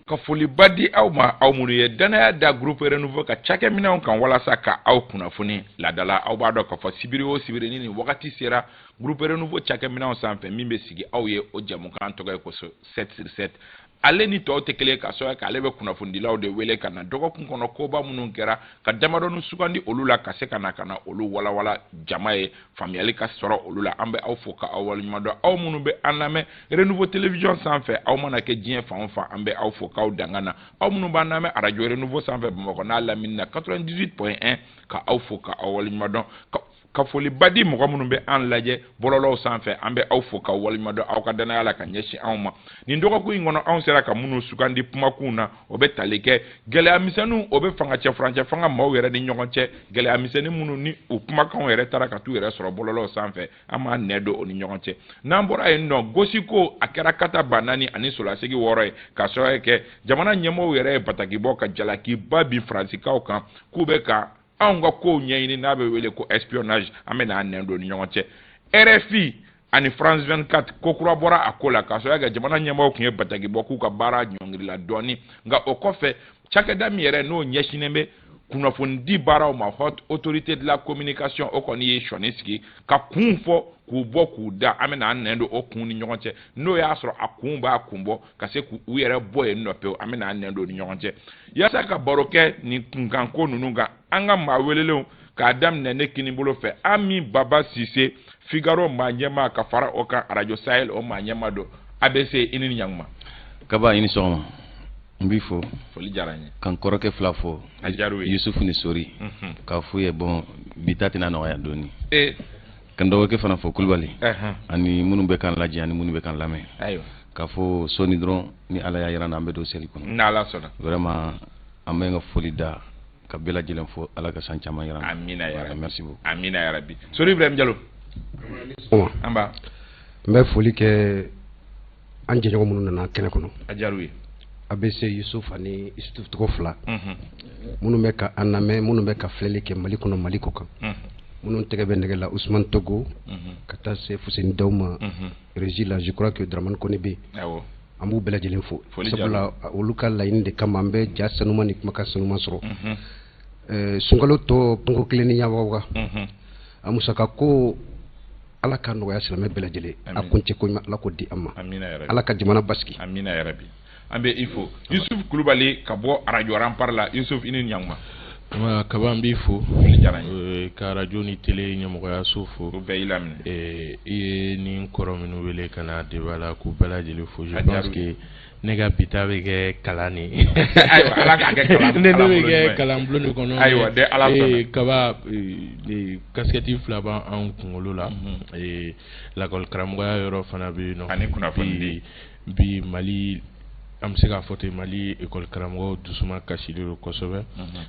Ka foliba di aw ma, aw minnu ye dannaya da Groupe Renouveau ka cakɛminɛnw kan walasa ka aw kunnafoni ladala. Aw b'a dɔn k'a fɔ sibiri o sibiri ni nin wagati sera, Groupe Renouveau cakɛminɛnw sanfɛ, min bɛ sigi aw ye, o jɛmukan tɔgɔ ye ko 7 sur 7. Ale ni tɔw tɛ kelen, ka sababu kɛ ale bɛ kunnafonidilaw de wele ka na dɔgɔkun kɔnɔ koba minnu kɛra, ka damadɔni sugandi olu la, ka se ka na olu walawala jama ye, faamuyali ka sɔrɔ olu la. An bɛ aw fo ka aw waleɲuman dɔn, aw minnu bɛ an lamɛn Renouveau Télévision sanfɛ. Aw mana kɛ diɲɛ fan o fan, an bɛ aw fo k'aw danga na. Aw minnu b'an lamɛn arajo Renouveau sanfɛ Bamakɔ n'a lamini na, 98.1, ka aw fo ka aw waleɲuman dɔn, ka foliba di mɔgɔ minnu bɛ an lajɛ bɔlɔlɔw sanfɛ. An bɛ aw fo k'aw waleɲuman dɔn aw ka danaya la ka ɲɛsin anw ma. Nin dɔgɔkun in kɔnɔ, anw sera ka minnu sugandi kumakun na, o bɛ tali kɛ gɛlɛya misɛnninw, o bɛ fanga cɛ, furancɛ fanga maaw yɛrɛ ni ɲɔgɔn cɛ, gɛlɛya misɛnnin minnu ni u kumakanw yɛrɛ taara ka t'u yɛrɛ sɔrɔ bɔlɔlɔw sanfɛ. An b'a nɛ don o ni ɲɔgɔn cɛ. N'an bɔra yen nɔ, gosiko a kɛra kata 4000 ani solasegi 6 ye, ka sababu kɛ jamana ɲɛmɔgɔw yɛrɛ ye bataki bɔ ka jalakiba bin Faransikaw kan k'u bɛ ka anw ka kow ɲɛɲini, n'a bɛ wele ko espionnage. An bɛ n'a nɛn don ni ɲɔgɔn cɛ. RFI ani France 24, ko kura bɔra a ko la, k'a sababu kɛ jamana ɲɛmɔgɔw tun ye bataki bɔ k'u ka baara ɲɔngirila dɔɔni. Nka o kɔfɛ, cakɛda min yɛrɛ n'o ɲɛsinnen bɛ kunnafonidi baaraw ma, Haute Autorité de la Communication, o kɔni ye sɔnni sigi ka kun fɔ k'u bɔ k'u da. An bɛna an nɛn don o kun ni ɲɔgɔn cɛ, n'o y'a sɔrɔ a kun b'a kun bɔ ka se k'u yɛrɛ bɔ yen nɔ pewu. An bɛna an nɛn don ni ɲɔgɔn cɛ yaasa ka baro kɛ nin kunkanko ninnu kan. An ka maa welelenw, k'a daminɛ ne kini bolo fɛ, Ami Baba Sise, Figaro maa ɲɛmaa, ka fara o kan Arajo Sahel o maa ɲɛmaa don. ABC, i ni ɲankuma. Kaba, i ni sɔgɔma. N b'i fo. Foli diyara n ye. Ka n kɔrɔkɛ fila fo. A diyara u ye. Yusufu ni Sori, k'a f'u ye bon, bi ta tɛna nɔgɔya dɔɔni. Ka n dɔgɔkɛ fana fo, Kulubali, ani minnu bɛ k'an lajɛ ani minnu bɛ k'an lamɛn. K'a fɔ sɔɔni dɔrɔn, ni Ala y'a jira an na, an bɛ don seli kɔnɔ. N'Ala sɔnna. Vraiment, an bɛ n ka foli da ka bɛɛ lajɛlen fo. Ala ka san caman yira an na. Amina ya Rabbi. Merci beaucoup. Amina ya Rabbi. Sori Ibrahim Jalo. An ba. N bɛ foli kɛ an jɛɲɔgɔn minnu nana kɛnɛ kɔnɔ. A diyara u ye. ABC Yusuf ani Yusuf tɔgɔ fila, minnu bɛ ka an lamɛn, minnu bɛ ka filɛli kɛ Mali kɔnɔ, Mali kɔ kan, minnu tɛgɛ bɛ nɛgɛ la, Usman Togo, ka taa se Fuseni Daw ma régie la, je crois que Dramane Kone bɛ yen. An b'u bɛɛ lajɛlen fo, sabula olu ka laɲini de kama an bɛ ja sanuma ni kumakan sanuma sɔrɔ. Sunkalo tɔ kunko kelen ni ɲawaga a musaka ko, Ala ka nɔgɔya silamɛ bɛɛ lajɛlen. A kuncɛ ko ɲuman, Ala k'o di an ma. Ala ka jamana basigi. Amina ya Rabbi. An bɛ i fo, Yusuf Kulubali, ka bɔ arajo Rempart la. Yusuf, i ni ɲankuma. Kaba, n b'i fo. Foli diyara n ye. Ka arajo ni télé ɲɛmɔgɔyaso fo. O bɛɛ y'i laminɛ. I ye nin kɔrɔ minnu wele ka na débat la, k'u bɛɛ lajɛlen fo. Je pense que ne ka bi ta bɛ kɛ kalan de ye. Ayiwa, Ala k'a kɛ kalan. Ne bɛ kɛ kalanbulon de kɔnɔ. Ayiwa dɛ, Ala sɔnna. Kaba, casquette fila b'an kunkolo la. Lakɔli karamɔgɔya yɔrɔ fana bɛ yen nɔ. Ani kunnafonidi. Bi Mali, an bɛ se k'a fɔ ten, Mali école karamɔgɔw dusuma kasilen don kosɛbɛ,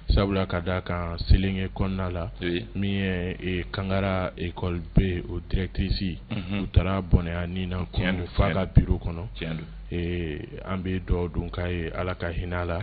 sabula ka d'a kan Selenge kɔnɔna la, min ye Kangara école B, o directrice, u taara bɔnɛya nin na kunun f'a ka bureau kɔnɔ. An bɛ dugawu don k'a ye, Ala ka hinɛ a la,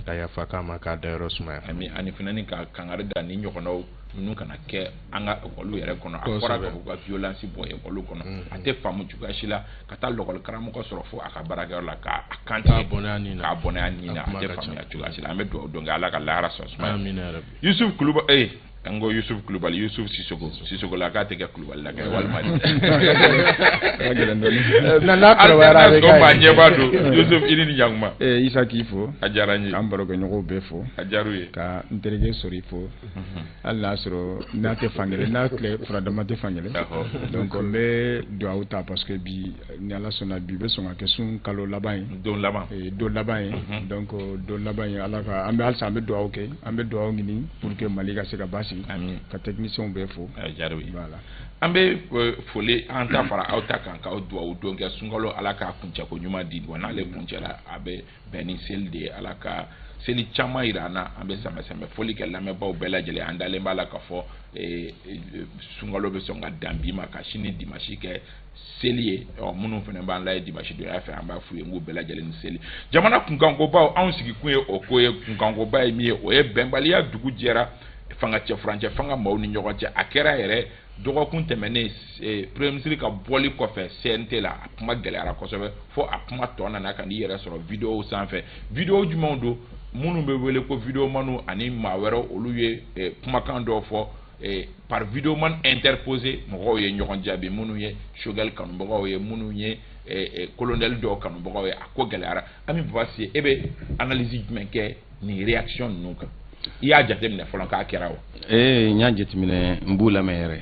ka yafa k'a ma, k'a dayɔrɔ sumaya. Ani fana ka kangari da ni ɲɔgɔnnaw ninnu kana kɛ an ka école yɛrɛ kɔnɔ. A fɔra ka ka violence bɔ école kɔnɔ. A tɛ faamu cogoya si la ka taa lakɔli karamɔgɔ sɔrɔ fo a ka baarakɛyɔrɔ la, k'a kan tigɛ, k'a bɔnɛ a nin na. A tɛ faamuya cogoya si la. An bɛ dugawu don kɛ, Ala ka lahara sɔn sumaya. Yusuf Kulubali, an ko Yusuf Kulubali, Yusuf Sisoko, Sisoko la k'a tɛ kɛ Kulubali la kɛ walima n'a kɔrɔbayara a bɛ k'a ye. Ɲɛba don. Yusuf, i ni ɲankuma. Isa, k'i fo. A diyara n ye. K'an barokɛɲɔgɔnw bɛɛ fo. A diyara u ye. Ka n terikɛ Sori fo, hali n'a sɔrɔ n'a tɛ fankelen, n'a tile furadama tɛ fankelen. Donc n bɛ dugawu ta, parce que bi, ni Ala sɔnna, bi bɛ sɔn ka kɛ sun kalo laban ye. Don laban. Don laban ye. Donc don laban ye, Ala ka an bɛ halisa, an bɛ dugawu kɛ, an bɛ dugawu ɲini pour que Mali ka se ka basigi. Ka techniciens bɛɛ fo. A diyara u ye. Voilà. An bɛ foli an ta fara aw ta kan, k'aw dugawu don kɛ. Sunkalo, Ala k'a kuncɛko ɲuman di wa. N'ale kuncɛla, a bɛ bɛn ni seli de ye. Ala ka seli caman yira an na. An bɛ sɛmɛ sɛmɛ foli kɛ lamɛnbaaw bɛɛ lajɛlen. An dalen b'a la k'a fɔ sunkalo bɛ sɔn ka dan bi ma, ka sini dimanche kɛ seli ye. Ɔ, minnu fana b'an lajɛ dimanche donya fɛ, an b'a f'u ye n k'u bɛɛ lajɛlen ni seli. Jamana kunkankobaw, anw sigikun ye o ko ye. Kunkankoba ye min ye, o ye bɛnbaliya. Dugu jɛra. Fanga cɛ, furancɛ fanga maaw ni ɲɔgɔn cɛ. A kɛra yɛrɛ dɔgɔkun tɛmɛnen, premier ministre ka bɔli kɔfɛ CNT la, a kuma gɛlɛyara kosɛbɛ, fo a kuma tɔ nana ka n'i yɛrɛ sɔrɔ vidéo sanfɛ. Vidéo jumɛnw don? Minnu bɛ wele ko vidéomanw ani maa wɛrɛw, olu ye kumakan dɔw fɔ par vidéoman interposé. Mɔgɔw ye ɲɔgɔn jaabi, minnu ye Choguel kanubagaw ye, minnu ye colonel dɔw kanubagaw ye. A ko gɛlɛyara. Ami Baba Cissé, e bɛ analyse jumɛn kɛ nin réaction ninnu kan? I y'a jateminɛ fɔlɔ k'a kɛra wa? Ee, n y'a jateminɛ, n b'u lamɛn yɛrɛ.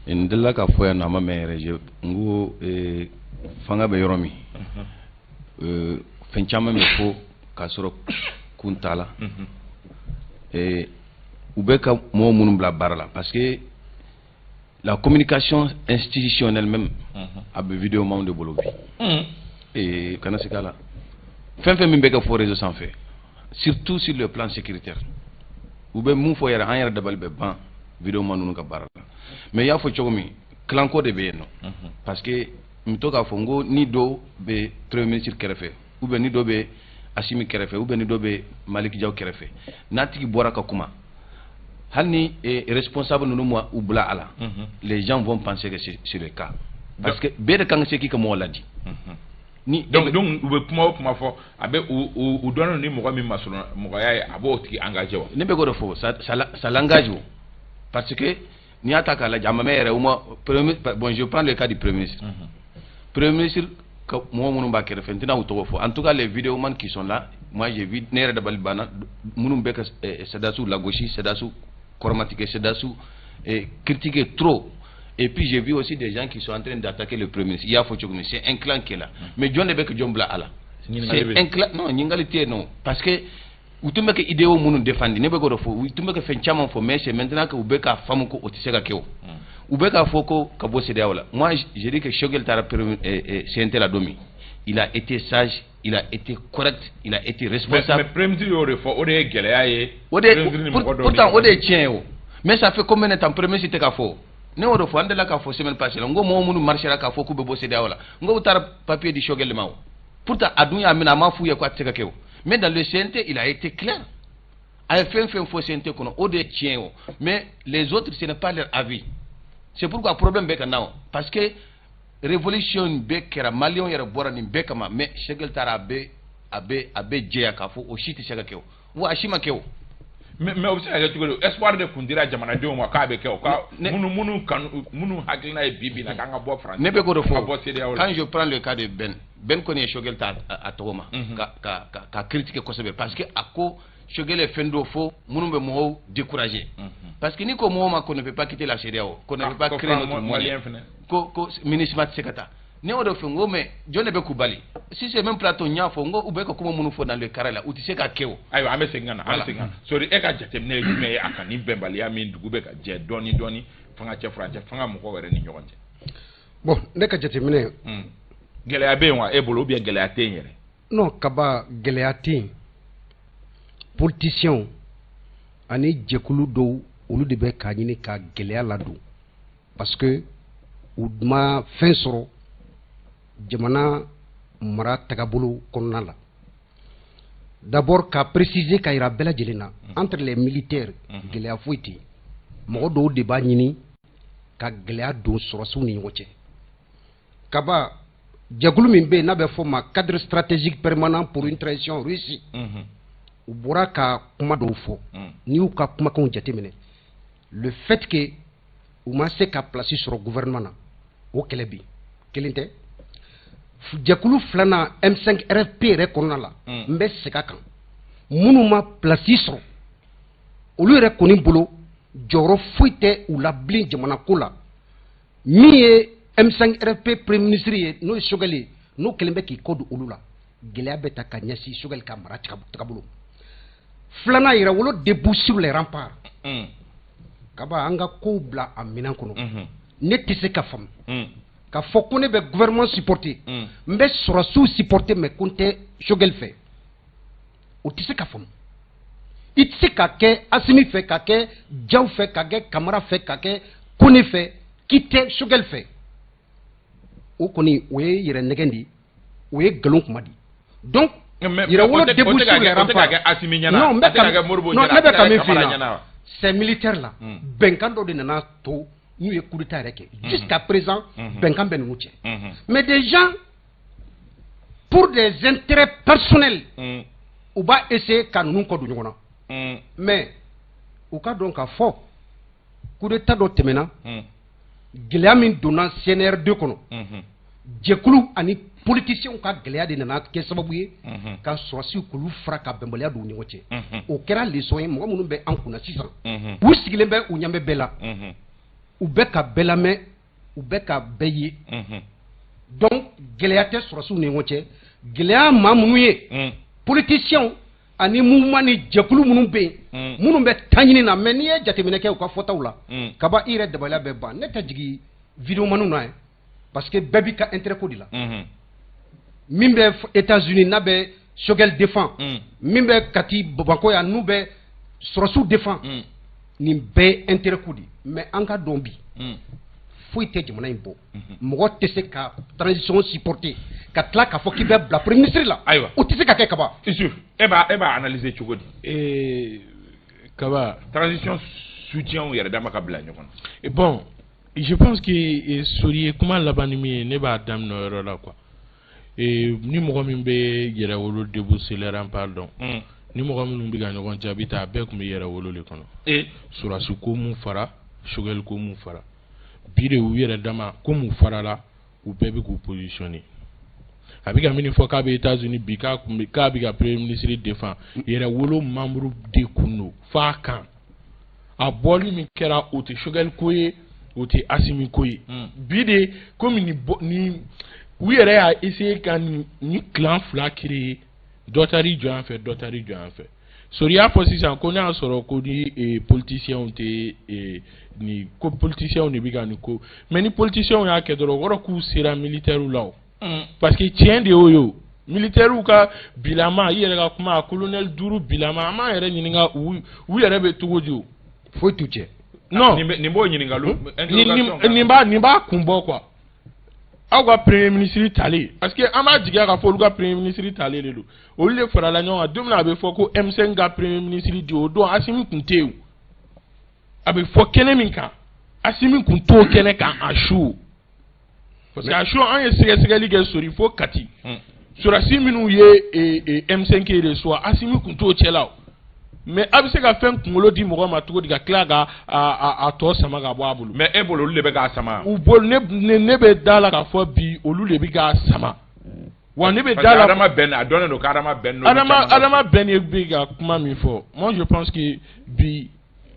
N delila k'a fɔ yan nɔ, a ma mɛn yɛrɛ, n ko fanga bɛ yɔrɔ min, fɛn caman bɛ fɔ k'a sɔrɔ kun t'a la. U bɛ ka mɔgɔ minnu bila baara la, parce que la communication institutionnelle même a bɛ vidéoman de bolo bi. Kana se k'a la, fɛn fɛn min bɛ kɛ fɔ réseau sanfɛ, surtout sur le plan sécuritaire, u bɛ mun fɔ yɛrɛ, an yɛrɛ dabali bɛ ban vidéoman ninnu ka baara la. Mais i y'a fɔ cogo min, clan-ko de bɛ yen nɔ, parce que n bɛ to k'a fɔ n ko ni dɔw bɛ premier ministre kɛrɛfɛ, ou bien ni dɔ bɛ Assimi kɛrɛfɛ, ou bien ni dɔ bɛ Malick Diaw kɛrɛfɛ, n'a tigi bɔra ka kuma, hali ni responsable ninnu ma u bila a la, les gens vont penser que c'est le cas, parce que bɛɛ de kan ka se k'i ka mɔgɔ ladi. Ni donc u bɛ kuma o kuma fɔ, a bɛ u dɔnnen ni mɔgɔ min masurun mɔgɔya ye, a b'o tigi engagé wa? Ne bɛ k'o de fɔ, ça l'engage o, parce que n'i y'a ta k'a lajɛ, a ma mɛn yɛrɛ, u ma premier, bon, je prends le cas du premier ministre. Premier ministre ka mɔgɔ minnu b'a kɛrɛfɛ, n tɛna u tɔgɔ fɔ, en tout cas les vidéomans qui sont là, moi j'ai vu, ne yɛrɛ dabali banna, minnu bɛ ka sɔrɔdasiw lagosi, sɔrɔdasiw kɔrɔmatigɛ, sɔrɔdasiw critiquer trop. Et puis j'ai vu aussi des gens qui sont en train d'attaquer le premier ministre. I y'a fɔ cogo min, c'est un clan qui est là. Mais jɔn de bɛ ka jɔn bila a la? C'est un clan. Non, ɲininkali tɛ yen nɔ, parce que u tun bɛ ka idéaux minnu défendre, ne bɛ k'o de fɔ, u tun bɛ ka fɛn caman fɔ, mais c'est maintenant que u bɛ k'a faamu ko o tɛ se ka kɛ o. U bɛ k'a fɔ ko ka bɔ CEDEAO la. Moi, je dis que Choguel taara CNT la don min, il a été sage, il a été correct, il a été responsable. Mais premier ministre y'o de fɔ, o de ye gɛlɛya ye. O de, pourtant o de ye tiɲɛ ye o. Mais ça fait combien de temps premier ministre tɛ k'a fɔ? Ne y'o de fɔ, an delila k'a fɔ semaine passée la, n ko mɔgɔ minnu marchera k'a fɔ k'u bɛ bɔ CEDEAO la, n ko u taara papier di Choguel ma o. Pourtant a dun y'a minɛ, a ma f'u ye ko a tɛ se ka kɛ o. Mais dans le CNT, il a été clair. A ye fɛn fɛn fɔ CNT kɔnɔ, o de ye tiɲɛ ye o. Mais les autres, ce n'est pas leur avis. C'est pourquoi problème bɛ ka na o, parce que révolution bɛɛ kɛra, maliyɛnw yɛrɛ bɔra nin bɛɛ kama, mais Choguel taara, a bɛ jɛya k'a fɔ o si tɛ se ka kɛ o, wa a si ma kɛ o. Mais o bɛ se ka kɛ cogo di? Espoir de kun dira jamanadenw ma k'a bɛ kɛ o, ka minnu kanu, minnu hakilina ye bi bi in na k'an ka bɔ France. Ne bɛ k'o de fɔ. Ka bɔ CEDEAO la. Quand je prends le cas de Ben, Ben kɔni ye Choguel ta a tɔgɔ ma ka critiquer kosɛbɛ, parce que a ko Choguel ye fɛn dɔ fɔ minnu bɛ mɔgɔw décourager, parce que n'i ko mɔgɔw ma qu'on ne peut pas quitter la CEDEAO, qu'on ne peut pas créer notre monnaie, ko MINUSMA tɛ se ka taa, ne y'o de fɔ, n ko mais jɔn de bɛ k'u bali? Si c'est même plateau, n y'a fɔ n ko u bɛ ka kuma minnu fɔ dans le carré la, u tɛ se ka kɛ o. Ayiwa, an bɛ segin ka na, an bɛ segin ka na. Sori, e ka jateminɛ ye jumɛn ye a kan, ni bɛnbaliya min dugu bɛ ka jɛ dɔɔni dɔɔni fanga cɛ, furancɛ fanga mɔgɔw yɛrɛ ni ɲɔgɔn cɛ? Bon, ne ka jateminɛ. Gɛlɛya bɛ yen wa e bolo, ou bien gɛlɛya tɛ yen yɛrɛ? Non, kaba, gɛlɛya tɛ yen. Politiciens ani jɛkulu dɔw, olu de bɛ k'a ɲini ka gɛlɛya ladon, parce que u ma fɛn sɔrɔ jamana mara tagabolo kɔnɔna la. D'abord, ka préciser ka yira bɛɛ lajɛlen na, entre les militaires, gɛlɛya foyi tɛ yen. Mɔgɔ dɔw de b'a ɲini ka gɛlɛya don sɔrɔsiw ni ɲɔgɔn cɛ. Kaba, jɛkulu min bɛ yen n'a bɛ fɔ ma Cadre stratégique permanent pour une transition réussie, u bɔra ka kuma dɔw fɔ. N'i y'u ka kumakanw jateminɛ, le fait que u ma se ka place sɔrɔ gouvernement na, o kɛlɛ bɛ yen. Kelen tɛ. Jɛkulu filanan, M5 RFP yɛrɛ kɔnɔna la, n bɛ segin a kan, minnu ma place sɔrɔ, olu yɛrɛ kɔni bolo, jɔyɔrɔ foyi tɛ u la bilen jamana ko la. Min ye M5 RFP premier ministre ye, n'o ye Choguel ye, n'o kɛlen bɛ k'i kɔ don olu la, gɛlɛya bɛ ta ka ɲɛsin Choguel ka mara tagabolo. Filanan, Yɛrɛwolo debout sur les remparts. Kaba, an ka kow bila a minɛn kɔnɔ. Ne tɛ se ka faamu k'a fɔ ko ne bɛ gouvernement supporter, n bɛ sɔrɔsiw supporter, mais ko n tɛ Choguel fɛ, o tɛ se ka faamu. I tɛ se ka kɛ Assimi fɛ, ka kɛ Diaw fɛ, ka kɛ Kamara fɛ, ka kɛ Kone fɛ, k'i tɛ Choguel fɛ. O kɔni, o ye yɛrɛ nɛgɛn de ye, o ye nkalon kuma de ye. Donc Yɛrɛwolo debout sur les remparts. Non, n bɛ ka, non, ne bɛ ka min f'i ɲɛna. Ces militaires là, bɛnkan dɔ de nana to n'u ye coup d'état yɛrɛ kɛ. Jusqu'à présent, bɛnkan bɛ ninnu cɛ. Mais des gens, pour des intérêts personnels, u b'a essayer ka ninnu kɔ don ɲɔgɔn na. Mais u ka dɔn k'a fɔ coup d'état dɔ tɛmɛna, gɛlɛya min donna CNR2 kɔnɔ, jɛkulu ani politiciens ka gɛlɛya de nana kɛ sababu ye ka sɔrɔsiw k'olu fara ka bɛnbaliya don u ni ɲɔgɔn cɛ. O kɛra leçon ye. Mɔgɔ minnu bɛ an kunna sisan, u sigilen bɛ, u ɲɛ bɛ bɛɛ la, u bɛ ka bɛɛ lamɛn, u bɛ ka bɛɛ ye. Donc gɛlɛya tɛ sɔrɔsiw ni ɲɔgɔn cɛ. Gɛlɛya maa minnu ye, politiciens ani mouvement ni jɛkulu minnu bɛ yen, minnu bɛ taɲini na. Mais n'i ye jateminɛ kɛ u ka fɔtaw la, kaba i yɛrɛ dabaliya bɛ ban. Ne tɛ jigin videomaniw na ye, parce que bɛɛ b'i ka intérêt ko de la. Min bɛ États-Unis n'a bɛ Choguel défend, min bɛ Kati Bamakɔ yan n'u bɛ sɔrɔsiw défend, nin bɛɛ ye intérêt ko de ye. Mais an ka dɔn bi, foyi tɛ jamana in bɔ. Mɔgɔ tɛ se ka transition supporter ka tila k'a fɔ k'i bɛ bila premier ministre la. Ayiwa. O tɛ se ka kɛ, Kaba. Isuf, e b'a analyser cogo di? Kaba. Transition soutien yɛrɛ dama ka bila ɲɔgɔn na. Bon, je pense que Sori ye kuma laban ni min ye, ne b'a daminɛ o yɔrɔ la quoi. Ni mɔgɔ min bɛ Yɛrɛwolo Debout sur les remparts dɔn, ni mɔgɔ minnu bɛ ka ɲɔgɔn jaabi ta, a bɛɛ tun bɛ Yɛrɛwolo de kɔnɔ. Surasi ko mun fara, Choguel ko mun fara, bi de u yɛrɛ dama ko mun farala, u bɛɛ bɛ k'u positionner. A bɛ ka min fɔ k'a bɛ États-Unis bi, k'a kun bɛ k'a bɛ ka premier ministre défend, Yɛrɛwolo membre de kun don f'a kan. A bɔli min kɛra, o tɛ Choguel ko ye, o tɛ Assimi ko ye. Bi de komi ni bɔ ni u yɛrɛ y'a essayer ka nin clan fila créer, dɔ taar'i jɔ yan fɛ, dɔ taar'i jɔ yan fɛ. Sori y'a fɔ sisan ko ne y'a sɔrɔ ko ni politiciens tɛ nin ko, politiciens de bɛ ka nin ko. Mais ni politiciens y'a kɛ dɔrɔn, o kɔrɔ k'u sera militaires la o, parce que tiɲɛ de y'o ye. O militaires ka bilama, i yɛrɛ ka kuma, colonel duuru bilama, an b'an yɛrɛ ɲininka u yɛrɛ bɛ cogo di o? Foyi t'u cɛ. Non. Nin b'o ɲininkaliw. Nin b'a kun bɔ quoi. Aw ka premier ministre talen, parce que an b'a jigiya k'a fɔ olu ka premier ministre talen de don, olu de farala ɲɔgɔn kan. Don min na a bɛ fɔ ko M5 ka premier ministre di, o don Assimi tun tɛ yen. A bɛ fɔ kɛnɛ min kan, Assimi tun t'o kɛnɛ kan a su, parce que a su an ye sɛgɛsɛgɛli kɛ Sori fo Kati, sɔrɔdasi minnu ye M5 reçoit, Assimi tun t'o cɛ la o. Mais a bɛ se ka fɛn kunkolo di mɔgɔ ma cogo di ka tila ka a tɔ sama ka bɔ a bolo? Mais e bolo, olu de bɛ k'a sama? U bolo, ne bɛ da la k'a fɔ bi olu de bɛ k'a sama wa. Ne bɛ da la. Adama Ben, a dɔnnen don k'Adama Ben. Adama Ben bɛ ka kuma min fɔ, moi je pense que bi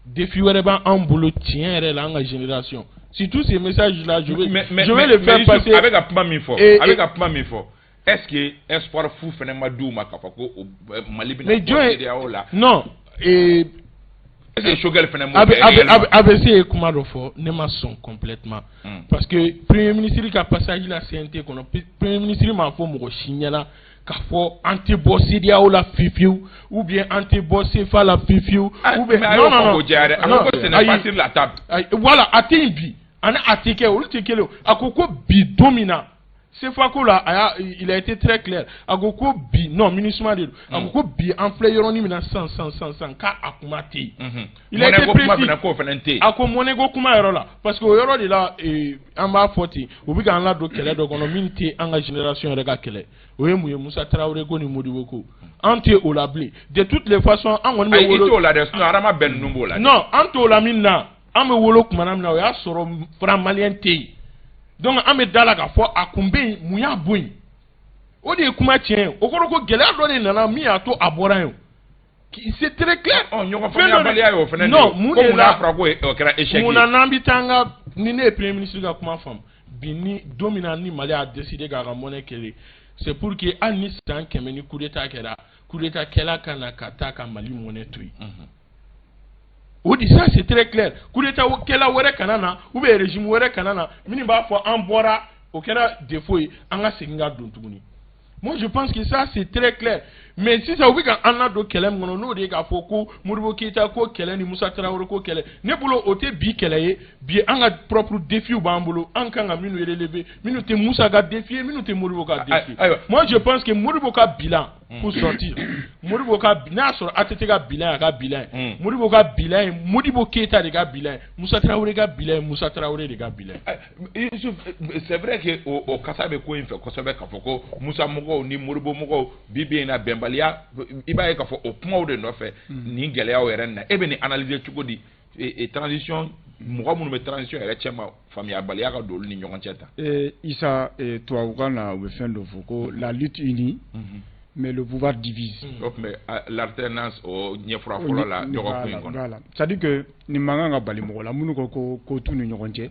défi wɛrɛ b'an bolo tiɲɛ yɛrɛ la, an ka génération, surtout ces messages là, je vais mais, je vais le faire passer. A bɛ ka kuma min fɔ, a bɛ ka kuma min fɔ, est-ce que espoir fu fana ma d'u ma k'a fɔ ko Mali bɛna bɔ CEDEAO la? Non. Est-ce que Choguel fana m'o kɛ réellement? ABC ye kuma dɔ fɔ, ne ma sɔn complètement, parce que premier ministre ka passage la CNT kɔnɔ, premier ministre m'a fɔ mɔgɔ si ɲɛna k'a fɔ an tɛ bɔ CEDEAO la fiyewu fiyewu, ou bien an tɛ bɔ CFA la fiyewu fiyewu, ou bien non non non, a ko ko ce n'est pas sur la table. Voilà, a tɛ yen bi ani a tɛ kɛ, olu tɛ kelen. A ko ko bi don min na CFA ko la, a y'a, il a été très clair. A ko ko bi, non, MINUSMA de don. A ko ko bi an filɛ yɔrɔnin min na sisan sisan sisan sisan, k'a a kuma tɛ yen. Il a été précis. K'o fana tɛ yen. A ko monnaie ko kuma yɔrɔ la, parce que o yɔrɔ de la, an b'a fɔ ten, u bɛ k'an ladon kɛlɛ dɔ kɔnɔ min tɛ an ka génération yɛrɛ ka kɛlɛ. O ye mun ye? Musa Tarawele ko ni Modibo ko, an tɛ o la bilen. De toutes les façons, an kɔni bɛ wolo. Ayi, i t'o la dɛ, sinon Adama Ben ninnu b'o la. Non, an t'o la min na, an bɛ wolo tuma min na, o y'a sɔrɔ franc malien tɛ yen. Donc an bɛ da la k'a fɔ a kun bɛ yen, mun y'a bɔ yen? O de ye kuma tiɲɛ ye. O kɔrɔ ko gɛlɛya dɔ de nana min y'a to a bɔra yen. C'est très clair. Ɔ, ɲɔgɔn faamuyabaliya y'o fana. Non, mun de la, ko mun n'a fɔra ko o kɛra échec ye? Mun na n'an bɛ taa an ka ni ne ye premier ministre ka kuma faamu bi, ni don min na ni Mali y'a décidé k'a ka monnaie créer, c'est pour que hali ni san 100 ni coup d'état kɛra, coup d'état kɛla ka na ka taa ka Mali monnaie to yen. O de, ça c'est très clair. Coup d'état kɛla wɛrɛ kana na, ou bien régime wɛrɛ kana na minnu b'a fɔ an bɔra, o kɛra défaut ye, an ka segin ka don tuguni. Moi je pense que ça c'est très clair. Mais sisan u bɛ ka an ladon kɛlɛ min kɔnɔ, n'o de ye k'a fɔ ko Modibo Keyita ko kɛlɛ ni Musa Tarawele ko kɛlɛ, ne bolo o tɛ bi kɛlɛ ye. Bi an ka propre défi b'an bolo, an kan ka minnu relever, minnu tɛ Musa ka défi ye, minnu tɛ Modibo ka défi. Ayiwa. Moi, je pense que Modibo ka bilan, pour sortir, Modibo ka, n'a y'a sɔrɔ ATT ka bilan ye a ka bilan ye, Modibo ka bilan ye Modibo Keyita de ka bilan ye, Musa Tarawele ka bilan ye Musa Tarawele de ka bilan ye. Youssouf, c'est vrai que o kasa bɛ ko in fɛ kosɛbɛ, k'a fɔ ko Musa mɔgɔw ni Modibo mɔgɔw bi bi in na bɛnbaliya, i b'a ye k'a fɔ o kumaw de nɔfɛ nin gɛlɛyaw yɛrɛ na. E bɛ nin analyser cogo di, transition mɔgɔ minnu bɛ transition yɛrɛ cɛ ma, faamuyabaliya ka don olu ni ɲɔgɔn cɛ tan? Isa, tubabukan na, u bɛ fɛn dɔ fɔ ko la lutte unie, mais le pouvoir divise. O tun bɛ l'alternance o ɲɛfura fɔlɔ la dɔgɔkun in kɔnɔ. Voilà, c'est à dire que nin man kan ka bali mɔgɔ la. Minnu ko ko t'u ni ɲɔgɔn cɛ,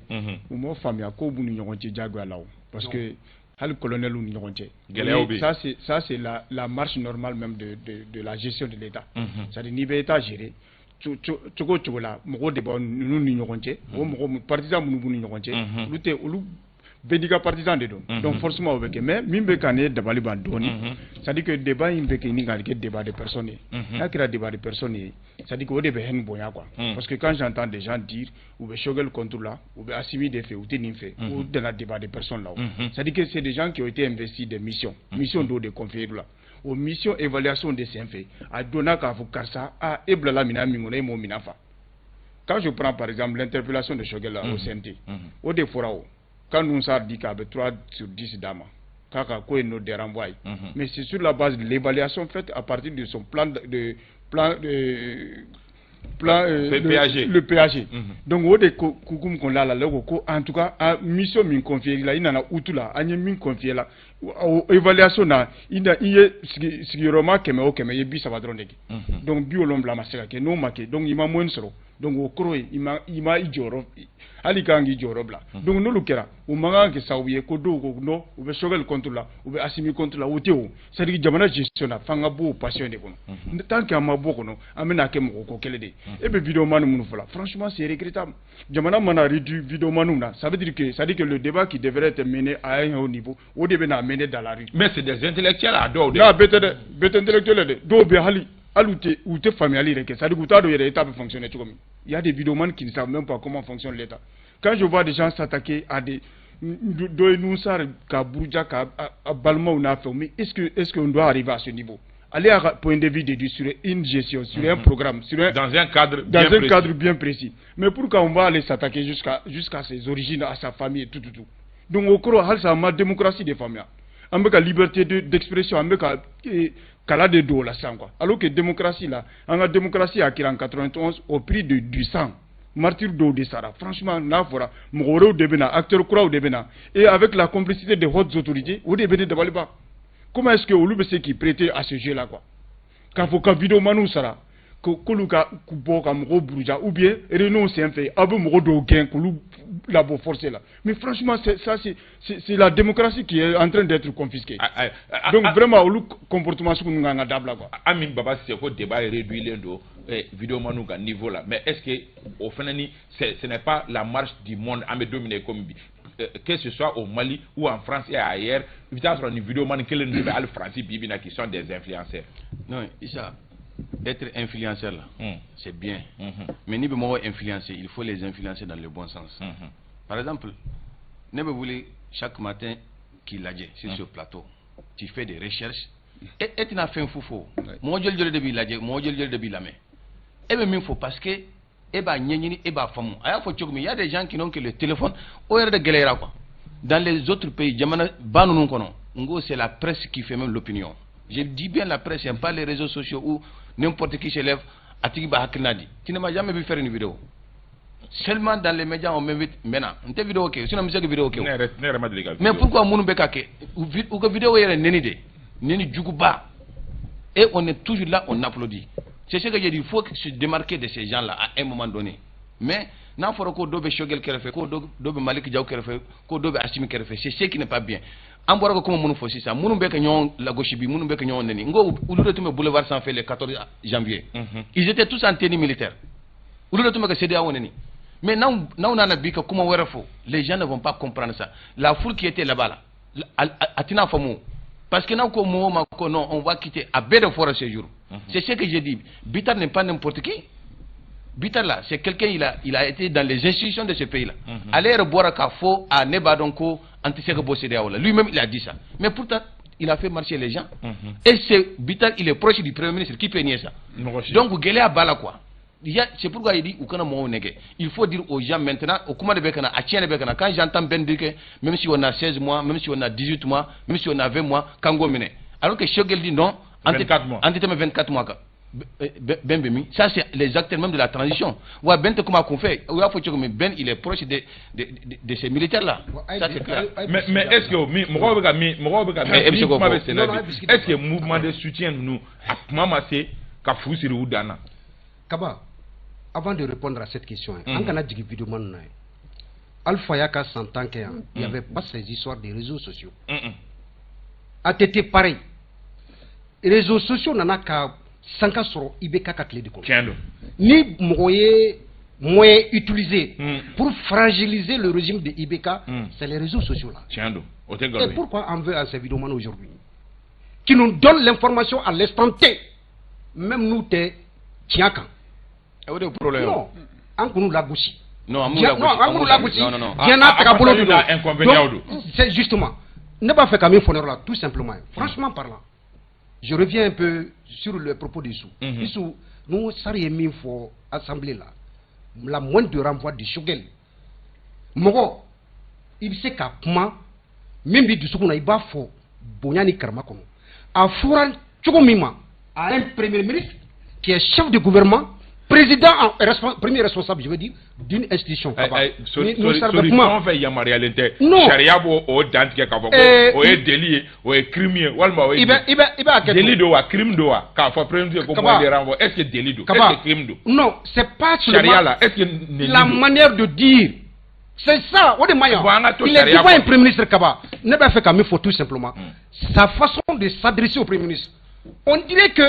u m'o faamuya ko b'u ni ɲɔgɔn cɛ diyagoya la o, parce que hali colonel ni ɲɔgɔn cɛ gɛlɛyaw bɛ yen. Ça, c'est la marche normale même de la gestion de l'État. C'est à dire n'i bɛ État gérer cogo o cogo la, mɔgɔw de b'aw ninnu ni ɲɔgɔn cɛ. O mɔgɔ partisan minnu b'u ni ɲɔgɔn cɛ, olu tɛ, olu bɛɛ n'i ka partisan de don. Donc forcément o bɛ kɛ. Mais min bɛ ka ne dabali ban dɔɔni, c'est à dire que débat in bɛ kɛ ɲini ka kɛ débat de personne ye. N'a kɛra débat de personne ye, c'est à dire que o de bɛ haine bonya quoi. Parce que quand j'entends des gens dire u bɛ Choguel contre la, u bɛ Assimi de fɛ, u tɛ nin fɛ, o dana débat de personne la o. C'est à dire que c'est des gens qui ont été investis des missions, mission dɔw de confier la, o mission évaluation de senfɛ, a donna k'a fɔ karisa, ah, e bilala minɛn min kɔnɔ, e m'o minɛn fa. Quand je prends par exemple l'interpellation de Choguel au CNT, o de fɔra o quand Moussa dit k'a bɛ 3 sur 10 d'a ma, k'a ka ko ye no de renvoi ye, mais c'est sur la base de l'évaluation faite à partir de son plan de plan PAG. Le PAG. Donc o de ko hukumu kɔnɔna la, ko en tout cas a mission min confié la, i nana août la, an ye min confié la, o évaluation na, i na i ye sigiyɔrɔma 100 o 100, i ye 30 dɔrɔn de kɛ. Donc 70 ma se ka kɛ. N'o ma kɛ, donc i ma moyen sɔrɔ. Donc o kɔrɔ ye i ma i jɔyɔrɔ, hali i kan k'i jɔyɔrɔ bila. Donc n'olu kɛra, o man kan kɛ sababu ye ko dɔw ko non, u bɛ Choguel contre la, u bɛ Assimi contre la. O tɛ o. C'est à dire jamana gestion na, f'an ka bɔ o passion de kɔnɔ. Tant que an ma bɔ o kɔnɔ, an bɛna kɛ mɔgɔ ko kɛlɛ de ye. E bɛ vidéoman minnu fɔ la, franchement, c'est regrettable. Jamana mana réduit vidéoman na, ça veut dire que, c'est à dire que le débat qui devrait être mené à un haut niveau, o de bɛna mener dans la rue. Mais c'est des intellectuels a dɔw de. Non, bɛɛ tɛ dɛ, bɛɛ tɛ intellectuel dɛ. Dɔw bɛ hali u tɛ faamuyali yɛrɛ kɛ, c'est à dire u t'a dɔn yɛrɛ État bɛ fonctionner cogo min. Il y a des vidéomans qui ne savent même pas comment fonctionne l'État. Quand je vois des gens s'attaquer à des dɔ ye Nusar ka buruja ka a balimaw n'a fɛnw, mais est-ce qu'on doit arriver à ce niveau? Ale y'a ka point de vue déduit sur une gestion, sur un programme, sur un dans un cadre dans bien un précis. Cadre bien précis. Mais pourquoi on va aller s'attaquer jusqu'à ses origines, à sa famille et tout tout tout? Donc o kɔrɔ, halisa an ma démocratie de faamuya. An bɛ ka liberté d'expression, an bɛ ka kala de don o la sisan quoi. Alors que démocratie la, an ka démocratie a kɛra en 91 au prix de du sang, martyr dɔw de sara. Franchement, n'a fɔra mɔgɔ wɛrɛw de bɛ na, acteurs kuraw de bɛ na, et avec la complicité des hautes autorités, o de bɛ ne dabali ban. Comment est-ce que olu bɛ se k'i prêter à ce jeu là quoi, k'a fɔ ka vidéomaniw sara k'olu ka bɔ ka mɔgɔw buruja, ou bien réunion senfɛ aw bɛ mɔgɔ dɔw gɛn k'olu labɔ forcé la? Mais franchement, c'est ça, c'est la démocratie qui est en train d'être confisquée. Donc vraiment, olu comportement sugu ninnu kan ka dabila quoi. Ami Baba Cissé ko débat réduit don vidéomaniw ka niveau la, mais est-ce que o fana ni ce n'est pas la marche du monde? An bɛ don min na i komi bi, que ce soit au Mali ou en France et ailleurs, i bɛ taa sɔrɔ nin vidéoman kelen ninnu bɛ hali France bi bi in na, qui sont des influenceurs. Non, Issa, être influenceur là, c'est bien. Mais n'i bɛ mɔgɔw influencer, il faut les influencer dans le bon sens. Par exemple, ne bɛ wuli chaque matin k'i lajɛ sur ce plateau. Tu fais des recherches. E tɛna fɛn fu fɔ. Mɔgɔ joli joli de b'i lajɛ, mɔgɔ joli joli de b'i lamɛn. E bɛ min fɔ, parce que e b'a ɲɛɲini, e b'a faamu. A y'a fɔ cogo min, il y a des gens qui n'ont que le téléphone. O yɛrɛ de gɛlɛyara quoi. Dans les autres pays, jamana ba ninnu kɔnɔ, n ko c'est la presse qui fait même l'opinion. Je dis bien la presse, hein, pas les réseaux sociaux où n'importe qui se lève, a tigi b'a hakilina di. Tu ne m'as jamais vu faire une vidéo. Seulement dans les médias, on m'invite maintenant. N tɛ vidéo kɛ, sinon n bɛ se ka vidéo kɛ o. Ne yɛrɛ ma deli ka Mais vidéo. Pourquoi minnu bɛ ka kɛ, u ka vidéo yɛrɛ neni de, neni juguba. Et on est toujours là, on applaudit. C'est ce que j'ai dit, il faut se démarquer de ces gens-là à un moment donné. Mais n'a fɔra ko dɔ bɛ Choguel kɛrɛfɛ, ko dɔ bɛ Malick Diaw kɛrɛfɛ, ko dɔ bɛ Assimi kɛrɛfɛ, c'est ce qui n'est pas bien. An bɔra ka kuma minnu fɔ sisan, minnu bɛ ka ɲɔgɔn lagosi bi, minnu bɛ ka ɲɔgɔn neni, n ko olu de tun bɛ boulevard sanfɛ le 14 janvier. Ils étaient tous en tenue militaire. Olu de tun bɛ ka CEDEAO neni. Mais n'aw nana bi ka kuma wɛrɛ fɔ, les gens ne vont pas comprendre ça. La foule qui était là-bas là, a tɛna faamu. Parce que n'aw ko mɔgɔw ma ko non, on va quitter, a bɛɛ de fɔra ce jour. C'est ce que j'ai dit. Bitar n'est pas n'importe qui. Bitar là, c'est quelqu'un, il a été dans les institutions de ce pays là. Ale yɛrɛ bɔra k'a fɔ a ne b'a dɔn ko an tɛ se ka bɔ CEDEAO la. Lui-même, il a dit ça. Mais pourtant, il a fait marcher les gens. Et c'est Bitar, il est proche du premier ministre. Qui peut nier ça? Donc gɛlɛya b'a la quoi. C'est pourquoi il dit u kana mɔgɔw nɛgɛ. Il faut dire aux gens maintenant, o kuma de bɛ ka na, a tiɲɛ de bɛ ka na. Quand j'entends Ben dire que même si on a 16 mois, même si on a 18 mois, même si on a 20 mois, k'an k'o minɛ. Alors que Choguel dit non, an tɛ 24 mois. An tɛ tɛmɛ 24 mois kan. Ben bɛ min? Ça, c'est les acteurs même de la transition. Wa Ben tɛ kuma a kun fɛ. U y'a fɔ cogo min, Ben, il est proche de ces militaires là. Ça, c'est clair. Mais est-ce que min mɔgɔw bɛ ka min mɔgɔw bɛ ka Eh, e bɛ se min k'o kuma fɔ. bɛ sen na Non, non, bi, e bɛ se k'o est-ce que mouvement de soutien ninnu, a kuma ma se ka fu siri u dan na? Kaba, avant de répondre à cette question, an kana jigin vidéoman na ye. Alpha y'a ka san 10 kɛ yan, il y avait pas ces histoires des réseaux sociaux. ATT pareil. Réseaux sociaux nana ka sanka sɔrɔ IBK ka tile de kɔnɔ. Tiɲɛ don. Ni mɔgɔ ye moyen utilisé pour fragiliser le régime de IBK, c'est les réseaux sociaux là. Tiɲɛ don, o tɛ Et nkalon ye. pourquoi on veut à ces vidéomans aujourd'hui qui nous donnent l'information à l'instant T, même nous tɛ tiɲɛ kan? O de ye problème ye. Non, an k'u lagosi. Non, an m'u Diɲɛ- lagosi. Non, an k'u lagosi. Non, non, non. Diɲɛ n'a A- a- tagabolo de a- don. a- inconvénient Donc, c'est justement, ne b'a fɛ ka min fɔ nin yɔrɔ la, tout simplement, franchement parlant, je reviens un peu sur le propos d'Issou. Issou, nous, Sari ye min fɔ assemblée la, la moindre de renvoi de Choguel. Mɔgɔ, i bɛ se ka kuma min b'i dusukun na, i b'a fɔ bonya ni karama kɔnɔ. A fɔra cogo min ma à un premier ministre qui est chef de gouvernement, président en, premier responsable, je veux dire, d'une institution. Ayi, Kaba. ayi, Ni sori Sari bɛ sori kuma. fɛn o fɛn yamaruyalen tɛ, Non. sariya b'o o dantigɛ k'a fɔ Eh, ko o ye délit ye, o ye crime ye, walima o ye I bɛ hakɛ to. délit don wa, crime don wa, k'a fɔ premier ministre ko Kaba. moyen de renvoi, est-ce que délit don? Kaba. Est-ce que crime don? Non, c'est pas seulement Sariya la, est-ce que neni la don? manière de dire. C'est ça, o de man ɲi. Bon, an ka to Il est sariya devant kɔnɔ. un premier ministre, Kaba. Ne b'a fɛ ka min fɔ tout simplement. Sa façon de s'adresser au premier ministre, on dirait que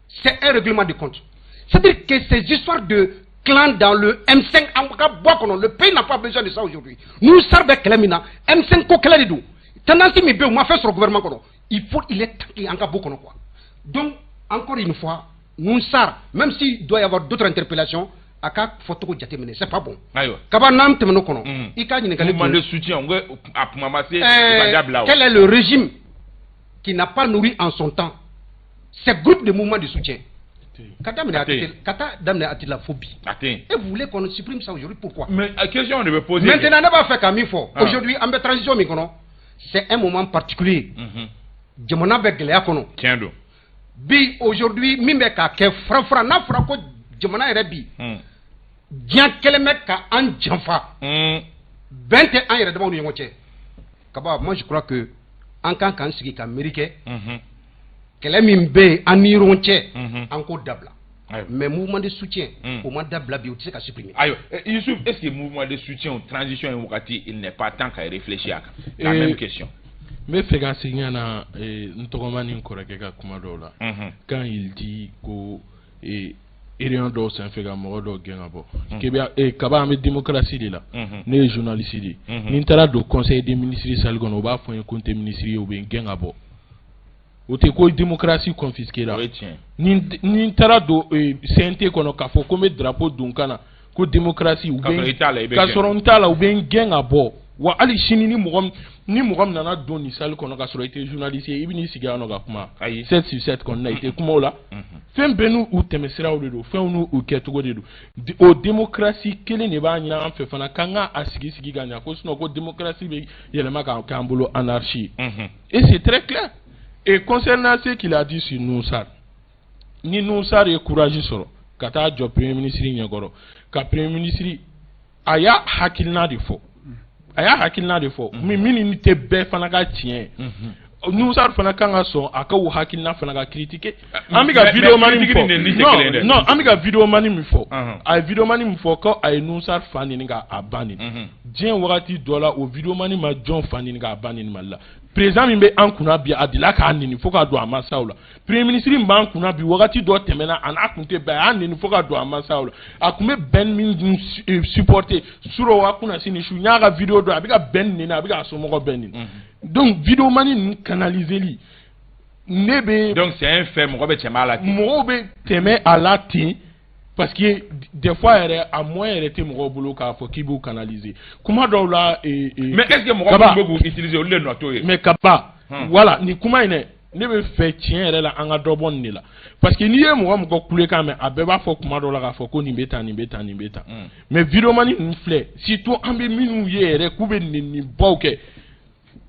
c'est un règlement de compte. C'est-à-dire que ces histoires de clan dans le M5, an ka bɔ a kɔnɔ, le pays n'a pas besoin de ça aujourd'hui. Nous, sar bɛ kɛlɛ min na, M5 ko kɛlɛ de don. Tendance min bɛ yen, u ma fɛn sɔrɔ gouvernement kɔnɔ. Il est temps qu'an ka bɔ kɔnɔ quoi. Donc, encore une fois, nous sar, même s'il doit y avoir d'autres interpellations, a ka fɔcogo jateminɛ, c'est pas bon. Ayiwa. Kaba, n'an tɛmɛn'o kɔnɔ, i ka ɲininkali Mouvement kun de soutien, n ko a kuma ma se u ka dabila wa? Quel est le régime qui n'a pas nourri en son temps ces groupes de mouvements de soutien, ka daminɛ A tɛ yen. ATT, ka taa daminɛ ATT la fo bi? A tɛ yen. Et vous voulez qu'on supprime ça aujourd'hui, pourquoi? Mais question de bɛ poser. Maintenant, ne b'a fɛ ka min fɔ, Ah. aujourd'hui, an bɛ transition min kɔnɔ, c'est un moment particulier. Jamana bɛ gɛlɛya kɔnɔ. Tiɲɛ don. Bi, aujourd'hui, min bɛ ka kɛ fara-fara, n'a fɔra ko jamana yɛrɛ bi, diɲɛ kɛlen bɛ ka an janfa, bɛn tɛ an yɛrɛ damaw ni ɲɔgɔn cɛ. Kaba, moi je crois que an kan k'an sigi ka miiri kɛ. Kɛlɛ min bɛ yen an ni ɲɔgɔn cɛ, an k'o dabila. Mais mouvement de soutien, o ma dabila bi, o tɛ se ka supprimer. Ayiwa, Youssouf, est-ce que mouvement de soutien ou transition ye wagati, il n'est pas temps ka réfléchir a kan? La même question. N bɛ fɛ ka segin ka na n tɔgɔma ni n kɔrɔkɛ ka kuma dɔw la. Quand il dit ko réunion dɔw senfɛ ka mɔgɔ dɔw gɛn ka bɔ. Kebe Kaba, an bɛ démocratie de la. Ne ye journaliste de ye. Ni n taara don conseil des ministres salle kɔnɔ, u b'a fɔ n ye ko n tɛ ministre ye, u bɛ n gɛn ka bɔ. O tɛ ko démocratie confisquée la. O ye tiɲɛ. Ni n taara don CNT kɔnɔ k'a fɔ ko n bɛ drapeau don n kan na ko démocratie, u K'a sɔrɔ i t'a la, i bɛ k'a gɛn. sɔrɔ n t'a la, u bɛ n gɛn ka bɔ. Wa hali sini, ni mɔgɔ min nana don nin salle kɔnɔ k'a sɔrɔ i tɛ journaliste ye, i bɛ n'i sigi yan nɔ ka kuma Ayi. 7 sur 7 kɔnɔna, i tɛ kuma o la. Fɛn bɛɛ n'u u tɛmɛsiraw de don, fɛnw n'u u kɛcogo de don. O démocratie kelen de b'a ɲini an fɛ fana k'an ka a sigi sigi ka ɲa ko sinon ko démocratie bɛ yɛlɛma k'a k'an bolo anarchie. Et c'est très clair. Et concernant ce qu'il a dit sur Noussar, ni Noussar ye courage sɔrɔ ka taa jɔ premier ministre ɲɛkɔrɔ ka premier ministre, a y'a hakilina de fɔ, a y'a hakilina de fɔ min tɛ bɛɛ fana ka tiɲɛ ye. Noussar fana kan ka sɔn a ka o hakilina fana ka critiquer. An bɛ ka vidéo mani min fɔ, non, an bɛ ka vidéo mani min fɔ, a ye vidéo mani min fɔ ko a ye Noussar fa neni k'a ba neni. Diɲɛ wagati dɔ la, o vidéo mani ma jɔn fa neni k'a ba neni Mali la? Président min bɛ an kunna bi, a delila k'a neni fo k'a don a mansaw la. Premier ministre min b'an kunna bi, wagati dɔ tɛmɛna, a n'a kun tɛ bɛn, a y'a neni fo k'a don a mansaw la. A kun bɛ bɛn min supporter suro wa kunna sini su, n y'a ka vidéo dɔ, a bɛ ka bɛn neni, a bɛ k'a somɔgɔ bɛɛ neni. Donc vidéo mani ninnu canaliser li Ne bɛ. Donc c'est un fait, mɔgɔ bɛ tɛmɛ a la ten. Mɔgɔw bɛ tɛmɛ a la ten parce que des fois yɛrɛ, a moyen yɛrɛ tɛ mɔgɔw bolo k'a fɔ k'i b'u canaliser kuma dɔw la. Mais est ce que mɔgɔ minnu bɛ k'u utiliser, olu de nɔ t'o ye? Mais Kaba, voilà, nin kuma in dɛ, ne bɛ fɛ tiɲɛ yɛrɛ la, an ka dɔ bɔ nin de la, parce que n'i ye mɔgɔ mɔgɔ kulekan mɛn, a bɛɛ b'a fɔ kuma dɔw la k'a fɔ ko nin bɛ tan, nin bɛ tan, nin bɛ tan. Mais vidéoman ninnu filɛ, surtout an bɛ minnu ye yɛrɛ k'u bɛ nɛnibaw kɛ,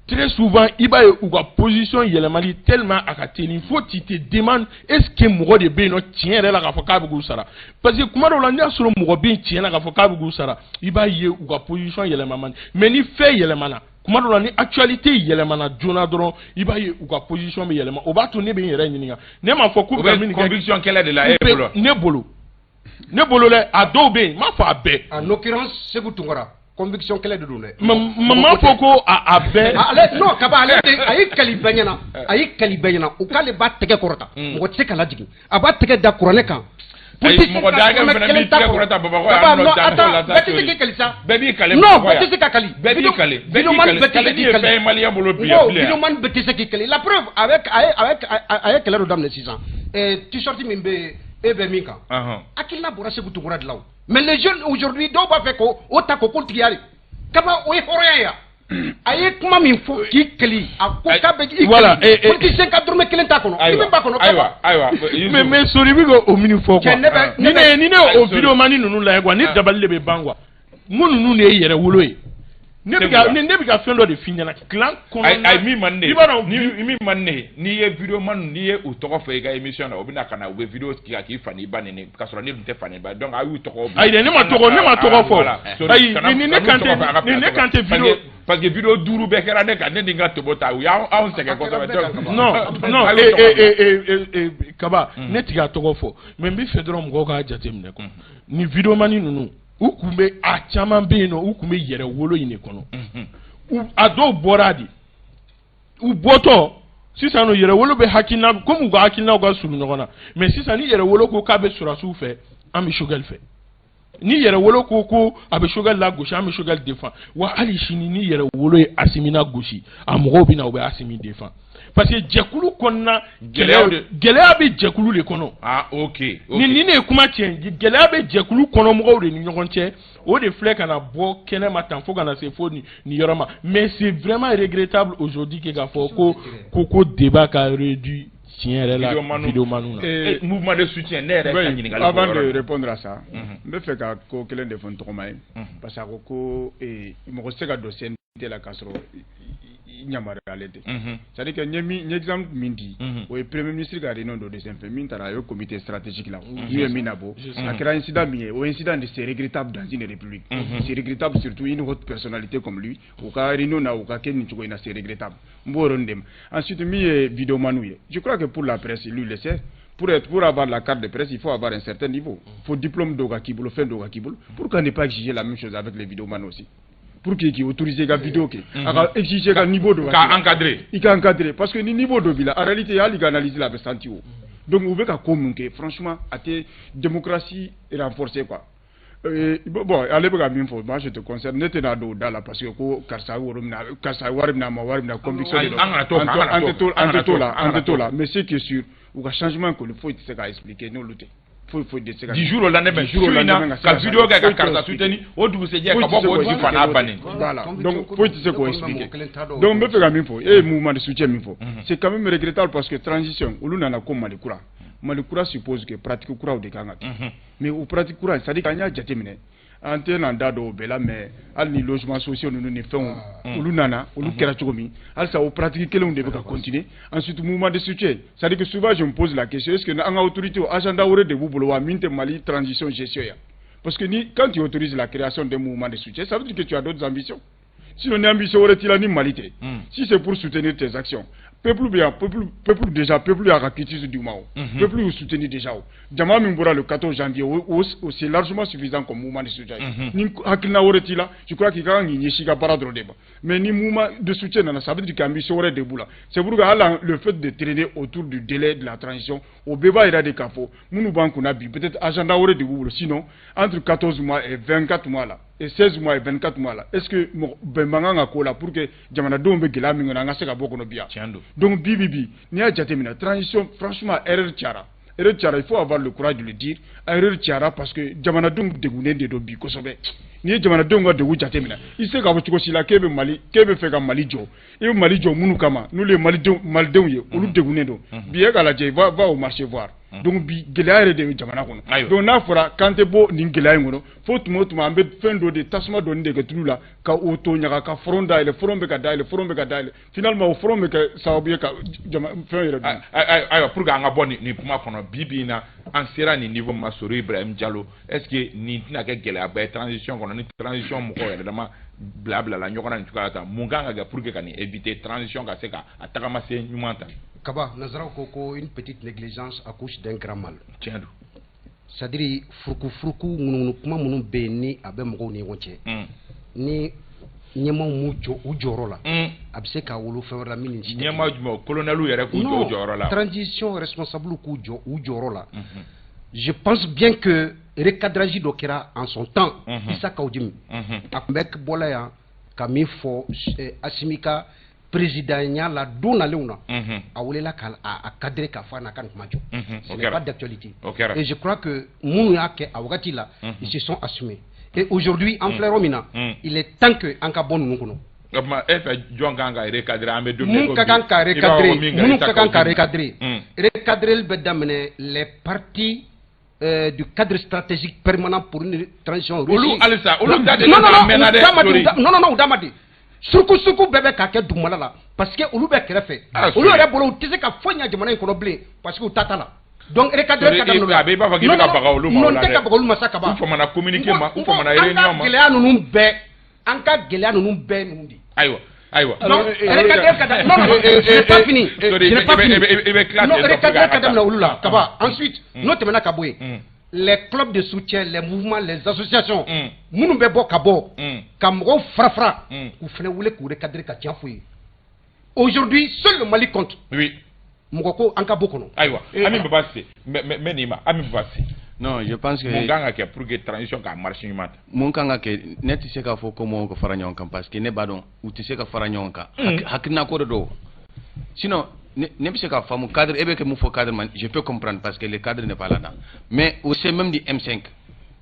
très souvent i b'a ye u ka position yɛlɛmali tellement a ka teli fo tu te demandes est ce que mɔgɔ de bɛ yen nɔ tiɲɛ yɛrɛ la k'a fɔ k'a bɛ k'u sara. Parce que kuma dɔw la, n'i y'a sɔrɔ mɔgɔ bɛ yen tiɲɛ na k'a fɔ k'a bɛ k'u sara, i b'a ye u ka position yɛlɛma man di. Mais ni fɛn yɛlɛmana, kuma dɔw la, ni actualité yɛlɛmana joona dɔrɔn, i b'a ye u ka position bɛ yɛlɛma. O b'a to ne bɛ n yɛrɛ ɲininka, ne m'a fɔ k'u bɛ min kɛ conviction kɛlɛ de la e bolo. Ne bolo dɛ, a dɔw bɛ yen, n m'a fɔ a bɛɛ. En l'occurrence, Sékou Tounkara, conviction kɛlɛ de don dɛ. Ma m'a fɔ ko a bɛɛ. Ale non, Kaba, ale de a y'i kali bɛɛ ɲɛna, a y'i kali bɛɛ ɲɛna, u k'ale b'a tɛgɛ kɔrɔta, mɔgɔ tɛ se ka lajigin, a b'a tɛgɛ da kuranɛ kan. Mɔgɔ dakɛ fana b'i tɛgɛ kɔrɔta Bamakɔ yan nɔ, janto la sa. Bɛɛ tɛ se k'i kali sa. Bɛɛ b'i kali. Non, bɛɛ tɛ se ka kali. Bɛɛ b'i kali, bɛɛ b'i kali. Kalili ye fɛn ye maliyɛn bolo bi yan bilen. Vidéoman bɛɛ tɛ se k'i kali. La preuve, avec a ye kɛlɛ dɔ daminɛ sisan, t-shirt min bɛ yen, e bɛ min kan, hakilina bɔra Sékou Tounkara de la o. Mais les jeunes aujourd'hui, dɔw b'a fɛ k'o ta k'o ko tigiya de. Kaba, o ye hɔrɔnya ye. A ye kuma min fɔ k'i kali, a ko k'a bɛ i kali, politicien ka dɔrɔmɛ kelen t'a kɔnɔ, i bɛ b'a kɔnɔ. Ayiwa. Mais Sori bɛ k'o min fɔ quoi, ni ne o vidéoman ninnu lajɛ quoi, ne dabali de bɛ ban quoi. N ko ninnu de ye yɛrɛ wolo ye. Ne bɛ ka fɛn dɔ de f'i ɲɛna clan kɔnɔ. Ayi, min man ne I b'a dɔn, ni min man ne, n'i ye vidéoman, n'i ye u tɔgɔ fɔ i ka émission na, u bɛ na ka na, u bɛ vidéo kɛ k'i fa n'i ba neni, k'a sɔrɔ ne dun tɛ fa ni ba, donc a y'u tɔgɔ. Ayi dɛ, ne ma tɔgɔ fɔ. Ayi, ni ne kan tɛ, ni ne kan tɛ vidéo. Parce que vidéo duuru bɛɛ kɛra ne kan, ne ni n ka tobo ta, u y'anw sɛgɛn kosɛbɛ donc. Non, ee Kaba, ne tigi a tɔgɔ fɔ, mais n bɛ fɛ dɔrɔn mɔgɔw k'a jateminɛ quoi. Ni vidéoman ninnu, u kun bɛ, a caman bɛ yen nɔ, u kun bɛ yɛrɛ wolo in de kɔnɔ. A dɔw bɔra de, u bɔtɔ sisan nɔ, yɛrɛwolo bɛ hakilina komi u ka hakilinaw ka surun ɲɔgɔn na. Mais sisan, ni yɛrɛwolo ko k'a bɛ sɔrɔdasiw fɛ, an bɛ Choguel fɛ. Ni yɛrɛwolo ko ko a bɛ Choguel lagosi, an bɛ Choguel défend. Wa hali sini, ni yɛrɛwolo ye Assimi gosi, a mɔgɔw bɛ na, u bɛ Assimi défend, parce que jɛkulu kɔnɔna gɛlɛya, gɛlɛya bɛ jɛkulu de kɔnɔ. Ah, ok. Ni ne ye kuma tiɲɛ, gɛlɛya bɛ jɛkulu kɔnɔ mɔgɔw de ni ɲɔgɔn cɛ, o de filɛ ka na bɔ kɛnɛ ma tan fo ka na se fo nin yɔrɔ ma. Mais c'est vraiment regrettable aujourd'hui que k'a fɔ ko débat ka réduit tiɲɛ yɛrɛ la vidéoman na. Mouvement de soutien, ne yɛrɛ ka ɲininkali. Avant de répondre à ça, n bɛ fɛ ka ko kelen de fɔ n tɔgɔma ye, parce que a ko ko mɔgɔ tɛ se ka don CNT la k'a sɔrɔ i yamaruyalen tɛ. C'est à dire que n ye min, n ye exemple min di, o ye premier ministre ka réunion dɔ de senfɛ min taara, a ye comité stratégique la n'u ye min nabɔ, a kɛra incident min ye, o incident de, c'est regrettable dans une république, c'est regrettable surtout une haute personnalité comme lui, u ka réunion na, u ka kɛ nin cogo in na, c'est regrettable. N b'o yɔrɔnin de ma. Ensuite, min ye vidéoman ye, je crois que pour la presse, lui le sait, pour avoir la carte de presse, il faut avoir un certain niveau. Il faut diplôme dɔ ka k'i bolo, fɛn dɔ ka k'i bolo. Pourquoi ne pas exiger la même chose avec les vidéomans aussi, pour que k'i autoriser ka vidéo kɛ, a ka exiger ka niveau dɔ ka encadrer? I ka encadrer, parce que ni niveau dɔ b'i la, en réalité, hali ka analyse la, a bɛ senti o. Donc u bɛ ka ko mun kɛ, franchement, a tɛ démocratie renforcer quoi. Bon, ale bɛ ka min fɔ, moi je te concerne, ne tɛna don o da la, parce que ko karisa ye woro minɛ, karisa ye wari minɛ, a ma wari minɛ, conviction de don. An kana t'o kan, an tɛ to, an tɛ t'o la, an tɛ t'o la. Mais ce qui est sûr, u ka changement kɔni, foyi tɛ se k'a expliquer n'olu tɛ. Foyi foyi tɛ se ka. Du jour au lendemain, su in na ka vidéo kɛ ka karisa soutenir, o dugusɛjɛ ka bɔ k'o tigi fa n'a bannen. Voilà, donc foyi tɛ se k'o expliquer. Donc n bɛ fɛ ka min fɔ, e ye mouvement de soutien min fɔ, c'est quand même regrettable, parce que transition, olu nana ko Mali kura. Mali kura suppose que pratique kuraw de kan ka kɛ. Mais o pratique kura, c'est à dire qu'an y'a jateminɛ, an tɛ n'an da don o bɛɛ la, mais hali ni logements sociaux ninnu ni fɛnw, olu nana, olu kɛra cogo min, halisa o pratique kelenw de bɛ ka continuer. Ensuite, mouvement de soutien, c'est à dire que souvent je me pose la question, est ce que an ka autorité, agenda wɛrɛ de b'u bolo wa, min tɛ Mali transition gestion ya? Parce que ni quand tu autorises la création d'un mouvement de soutien, ça veut dire que tu as d'autres ambitions. Sinon, ni ambition wɛrɛ t'i la ni Mali tɛ, si c'est pour soutenir tes actions, peuple bɛ yan, peuple déjà, peuple y'a ka quitus d'u ma, o peuple y'u soutenir déjà. O jama min bɔra le 14 janvier, o c'est largement suffisant comme mouvement de soutien. Ni hakilina wɛrɛ t'i la, je crois qu'il ka kan k'i ɲɛsin i ka baara dɔrɔn de ma. Mais ni mouvement de soutien nana, ça veut dire qu'ambition wɛrɛ de b'u la. C'est pour que hali le fait de traîner autour du délai de la transition, o bɛɛ b'a yira de k'a fɔ minnu b'an kunna bi, peut-être agenda wɛrɛ de b'u bolo. Sinon, entre 14 mois et 24 mois là, et 16 mois et 24 mois là, est-ce que mɔgɔ bɛn man kan ka k'o la pour que jamanadenw bɛ gɛlɛya min kɔnɔ, an ka se ka bɔ kɔnɔ bi yan? Tiɲɛ don. Donc bi n'i y'a jateminɛ transition, franchement, erreur cayara, erreur cayara, il faut avoir le courage de le dire. Erreur cayara parce que jamanadenw degunnen de don bi kosɛbɛ. N'i ye jamanadenw ka degun jateminɛ, i tɛ se k'a fɔ cogo si la k'e bɛ Mali, k'e bɛ fɛ ka Mali jɔ, i bɛ Mali jɔ minnu kama, n'olu ye Malidenw ye, olu degunnen don bi. E k'a lajɛ, va au marché voir. Donc bi gɛlɛya yɛrɛ de bɛ jamana kɔnɔ. Donc n'a fɔra k'an tɛ bɔ nin gɛlɛya in kɔnɔ, fo tuma o tuma an bɛ fɛn dɔ de, tasuma dɔɔni de kɛ tulu la ka o to ɲaga, ka front dayɛlɛ, front bɛ ka dayɛlɛ, front bɛ ka dayɛlɛ, finalement o front bɛ kɛ sababu ye ka jama fɛn yɛrɛ dun. Ayiwa, pour que an ka bɔ nin kuma kɔnɔ, bi bi in na an sera nin niveau ma. Sori Ibrahim Diallo, est ce que nin tɛna kɛ gɛlɛyaba ye transition kɔnɔ, ni transition mɔgɔw yɛrɛ dama bila bilala ɲɔgɔn na nin cogoya la tan? Mun kan ka kɛ pour que ka nin éviter, transition ka se ka a tagama sen ɲuman ta? Kaba, nanzaraw ko ko une petite négligence accouche d'un grand mal. Tiɲɛ don. C'est à dire furuku furuku, ŋunuŋunu kuma minnu bɛ yen ni a bɛ mɔgɔw ni ɲɔgɔn cɛ, ni ɲɛmaaw m'u jɔ u jɔyɔrɔ la, a bɛ se k'a wolo fɛn wɛrɛ la min ni si tɛ. Ɲɛmaa jumɛn? Colonel yɛrɛ k'u jɔ u jɔyɔrɔ la? Transition responsable k'u jɔ u jɔyɔrɔ la. Je pense bien que recadrage dɔ kɛra en son temps. Issa Kaou Djim, a tun bɛ bɔla yan ka min fɔ Assimi ka présidentya la don nalenw na, a welela ka a cadrer k'a fɔ a n'a ka nin kuma jɔ. Ce n'est pas d'actualité. Et je crois que minnu y'a kɛ a wagati la, ils se sont assumés. Et aujourd'hui, an filɛ yɔrɔ min na, il est temps que an ka bɔ ninnu kɔnɔ. O tuma e fɛ, jɔn kan ka recadrer? An bɛ don min na i Mun ko ka bi, kan ka i b'a fɔ recadrer? min ka Minnu Issa ka kan Kaou ka Djim. recadrer, recadrer bɛ daminɛ les partis du cadre stratégique permanent pour une transition Olu réussie. halisa olu da de Non, non, non, mɛnna u dɛ, da ma di, Sori. non, non, non, u da ma di. Suruku suruku bɛɛ bɛ ka kɛ dugumala la parce que olu bɛ kɛrɛfɛ. Ah, Olu Sori. yɛrɛ bolo, u tɛ se ka foyi ɲɛ jamana in kɔnɔ bilen parce que u ta t'a la. Donc recadrer Sori, ka daminɛ o la. a bɛ i b'a fɔ k'i bɛ Non, ka non, baga olu ma o non, la n tɛ dɛ. ka baga olu ma sa, Kaba. U famana communiqué ma, u famana N ko réunion an ma. ka gɛlɛya ninnu bɛɛ, an ka gɛlɛya ninnu bɛɛ ninnu de. Ayiwa, ayiwa. Donc, recadrer ka da, non, non, je n'ai pas fini. Sori, Je n'ai pas fini. i bɛ tila Non, ten tɔ pour que recadrer an ka ka daminɛ taa. olu la, Kaba. Ensuite, n'o tɛmɛna ka bɔ yen, les clubs de soutien, les mouvements, les associations, minnu bɛ bɔ ka bɔ, ka mɔgɔw fara fara, k'u fana wele k'u recadrer ka tiɲɛ f'u ye. Aujourd'hui, seul le Mali compte. Mɔgɔ ko an ka bɔ kɔnɔ. Ayiwa, Ami Baba Cissé, n bɛ nin ma, Ami Baba Cissé. Non, je pense que Mun kan ka kɛ pour que transition ka marche ɲuman ta? Mun kan ka kɛ, ne tɛ se k'a fɔ ko mɔgɔw ka fara ɲɔgɔn kan parce que ne b'a dɔn u tɛ se ka fara ɲɔgɔn kan. Hakilina ko de don. Sinon ne bɛ se k'a faamu cadre, e bɛ kɛ mun fɔ cadre ma, je peux comprendre parce que le cadre n'est pas là-dedans. Mais au sein même du M5,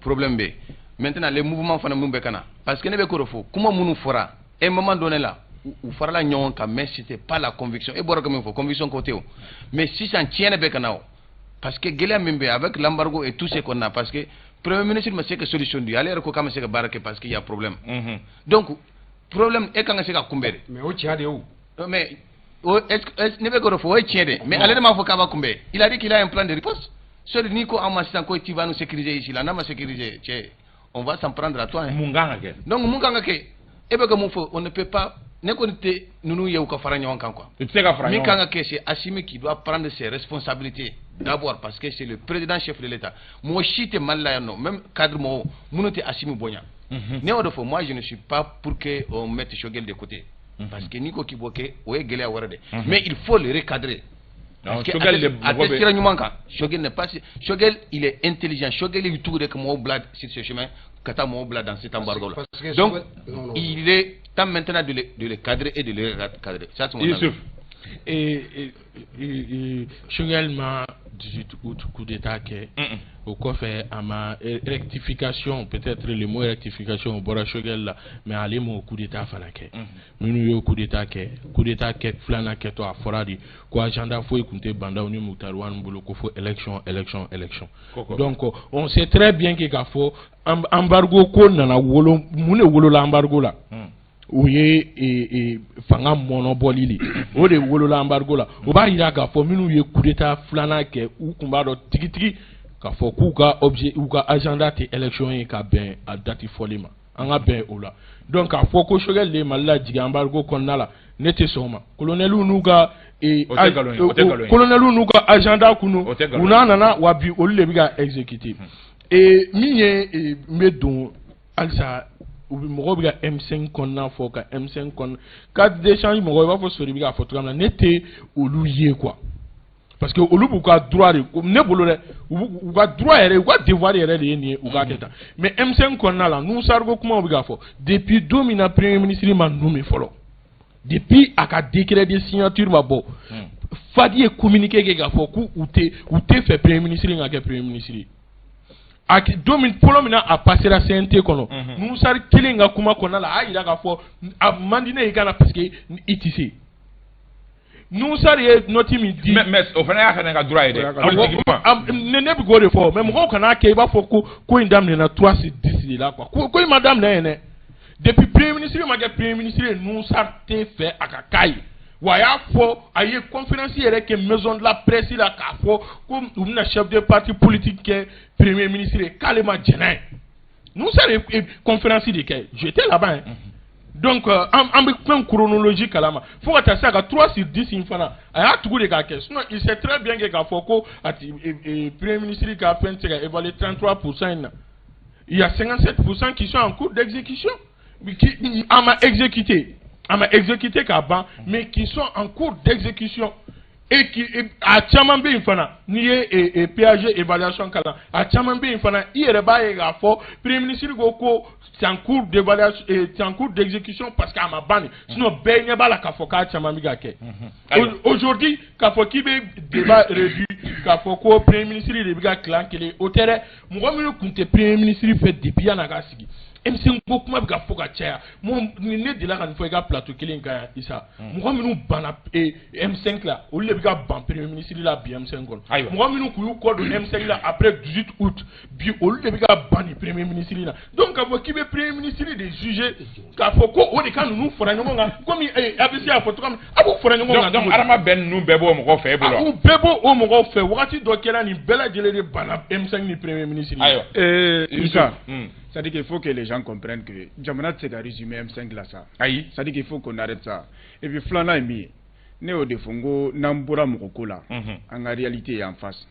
problème bɛ yen. Maintenant, les mouvements fana mun bɛ ka na, parce que ne bɛ k'o de fɔ, kuma minnu fɔra à un moment donné la, u farala ɲɔgɔn kan, mais c'était pas la conviction. E bɔra ka min fɔ, conviction ko tɛ o. Mais sisan tiɲɛ bɛ ka na o, parce que gɛlɛya min bɛ yen avec l'embargo et tout ce qu'on a, parce que premier ministre ma se ka solution di, ale yɛrɛ ko k'a ma se ka baara kɛ parce qu'il y a problème. Donc problème e kan ka se ka kunbɛn de. Mais o tiɲɛ de ye o. Mais o est-ce ne bɛ k'o de fɔ, o ye tiɲɛ de, mais ale de m'a fɔ k'a b'a kunbɛn. Il a dit qu'il a un plan de riposte. Sori, n'i ko an ma sisan ko tu vas nous sécuriser ici là, n'a ma sécuriser, cɛ, on va s'en prendre à toi, hein. Mun kan ka kɛ? Donc mun kan ka kɛ, e bɛ ka mun fɔ, on ne peut pas, ne kɔni tɛ ninnu ye u ka fara ɲɔgɔn kan quoi. U tɛ se ka fara Min ɲɔgɔn kan kan. ka kɛ, c'est Assimi qui doit prendre ses responsabilités d'abord parce que c'est le président chef de l'État. Mɔgɔ si tɛ Mali la yan nɔ, même cadre mɔgɔw minnu tɛ Assimi bonya. Ne y'o de fɔ, moi je ne suis pas pour que on mette Choguel de côté. Parce que n'i ko k'i b'o kɛ, o ye gɛlɛya wɛrɛ de. Mais il faut le recadrer. Non, Parce que Choguel de a mɔgɔ tɛ bɛ sira ɲuman kan. Choguel n'est pas, Choguel, il est intelligent. Choguel y'i tugu de ka mɔgɔw bila sur ce chemin, ka taa mɔgɔw bila dans cet embargo là. Parce que Donc Choguel, non, non. il est temps maintenant de le cadrer et de le recadrer. Ça, c'est mon avis. Youssouf. Et Choguel ma 18 août coup d'état kɛ, o kɔfɛ a ma rectification, peut-être le mot rectification o bɔra Choguel la, mais ale m'o coup d'état fana kɛ. Minnu y'o coup d'état kɛ, coup d'état kɛ filanan kɛtɔ, a fɔra de ko agenda foyi tun tɛ Bah N'Daw ni Moctar Ouane bolo ko fo élection, élection, élection. Koko. Donc on sait très bien que k'a fɔ embargo ko nana wolo, mun de wolola embargo la? O ye fanga mɔnɔbɔli de, o de wolola embargo la. O b'a yira k'a fɔ minnu ye coup d'état filanan kɛ, u tun b'a dɔn tigitigi k'a fɔ k'u ka objet, u ka agenda tɛ élection ye ka bɛn a date fɔli ma. An ka bɛn o la. Donc k'a fɔ ko Choguel de ye Mali lajigin embargo kɔnɔna la, ne tɛ sɔn o ma. Colonel n'u ka O tɛ nkalon ye, o tɛ nkalon ye. Colonel n'u ka agenda kunu, O tɛ nkalon u ye. n'a nana wa bi, olu de bɛ ka exécuter. Et min ye n bɛ don halisa, u bɛ mɔgɔw bɛ ka M5 kɔnɔna fɔ, ka M5 kɔnɔna cadre d'échange, mɔgɔw i b'a fɔ Sori bɛ k'a fɔ cogoya min na, ne tɛ olu ye quoi, parce que olu b'u ka droit de, ne bolo dɛ, u b'u u ka droit yɛrɛ, u ka devoir yɛrɛ de ye nin ye, u k'a kɛ tan. Mais M5 kɔnɔna la, Nouhoum Sargo kumaw bɛ k'a fɔ depuis don min na premier ministre ma nommé fɔlɔ. Depuis a ka décret de signature ma bɔ, Fadi ye communiqué kɛ k'a fɔ k'u tɛ fɛ premier ministre in ka kɛ premier ministre ye. A don min fɔlɔ min na a passera CNT kɔnɔ, Nouhou Sarr kelen ka kuma kɔnɔna la, a y'a jira k'a fɔ a man di ne ye i ka na parce que i tɛ se. Nouhou Sarr ye note min di. Mais o fana y'a fana ka droit ye dɛ. Ne bɛ k'o de fɔ, mais mɔgɔw kana kɛ i b'a fɔ ko in daminɛna 3 sur 10 de la quoi. Ko in ma daminɛ yen dɛ. Depuis premier ministre ma kɛ premier ministre ye, Nouhou Sarr tɛ fɛ a ka k'a ye. Wa a y'a fɔ, a ye conférence yɛrɛ kɛ maison de la presse la k'a fɔ ko u bɛna chef de parti politique kɛ premier ministre ye, k'ale ma jɛn n'a ye. Nouhou Sarr ye conférence de kɛ, j'étais là-bas hein. Donc an bɛ fɛn chronologie kalama fo ka taa se a ka 3 sur 10 in fana, a y'a tugu de k'a kɛ. Sinon il sait très bien que k'a fɔ ko a ti premier ministre ka fɛn tɛ se ka évaluer 33% in na. Il y a 57% qui sont en cours d'exécution, qui a ma exécuté, a ma exécuté k'a ban, mais qui sont en cours d'exécution. Et qui a caman bɛ yen fana, n'i ye PAG évaluation kalan, a caman bɛ yen fana, i yɛrɛ b'a ye k'a fɔ premier ministre ko c'est en cours d'évaluation, c'est en cours d'exécution parce que a ma ban de. Sinon bɛɛ ɲɛ b'a la k'a fɔ k'a caman bɛ ka kɛ. Aujourd'hui k'a fɔ k'i bɛ débat réduit k'a fɔ ko premier ministre de bɛ ka clan kelen, o tɛ dɛ. Mɔgɔ minnu tun tɛ premier ministre fɛ depuis yan'a ka sigi, M5 ko kuma bɛ ka fɔ ka caya. Ne delila ka nin fɔ i ka plateau kelen kan yan Isa. Mɔgɔ minnu banna M5 la, olu de bɛ ka ban premier ministre la bi M5 kɔnɔ. Mɔgɔ minnu kun y'u kɔ don M5 la après 18 août, bi olu de bɛ ka ban nin premier ministre la. Donc k'a fɔ k'i bɛ premier ministre de juger, k'a fɔ ko o de ka ninnu fara ɲɔgɔn kan, komi ABC y'a fɔ cogoya min, a b'u fara ɲɔgɔn kan. Donc Adama bɛn ninnu bɛɛ b'o mɔgɔw fɛ e bolo. U bɛɛ b'o o mɔgɔw fɛ. Wagati dɔ kɛra nin bɛɛ lajɛlen de banna M5 ni premier ministre. Ayiwa. Isa. C'est-à-dire qu'il faut que les gens comprennent que jamana tɛ se ka résumer M5 la sa. Ayi. C'est-à-dire qu'il faut qu'on arrête ça. Et puis filanan ye min ye, ne y'o de fɔ, n ko n'an bɔra mɔgɔ ko la, an ka réalité est en face.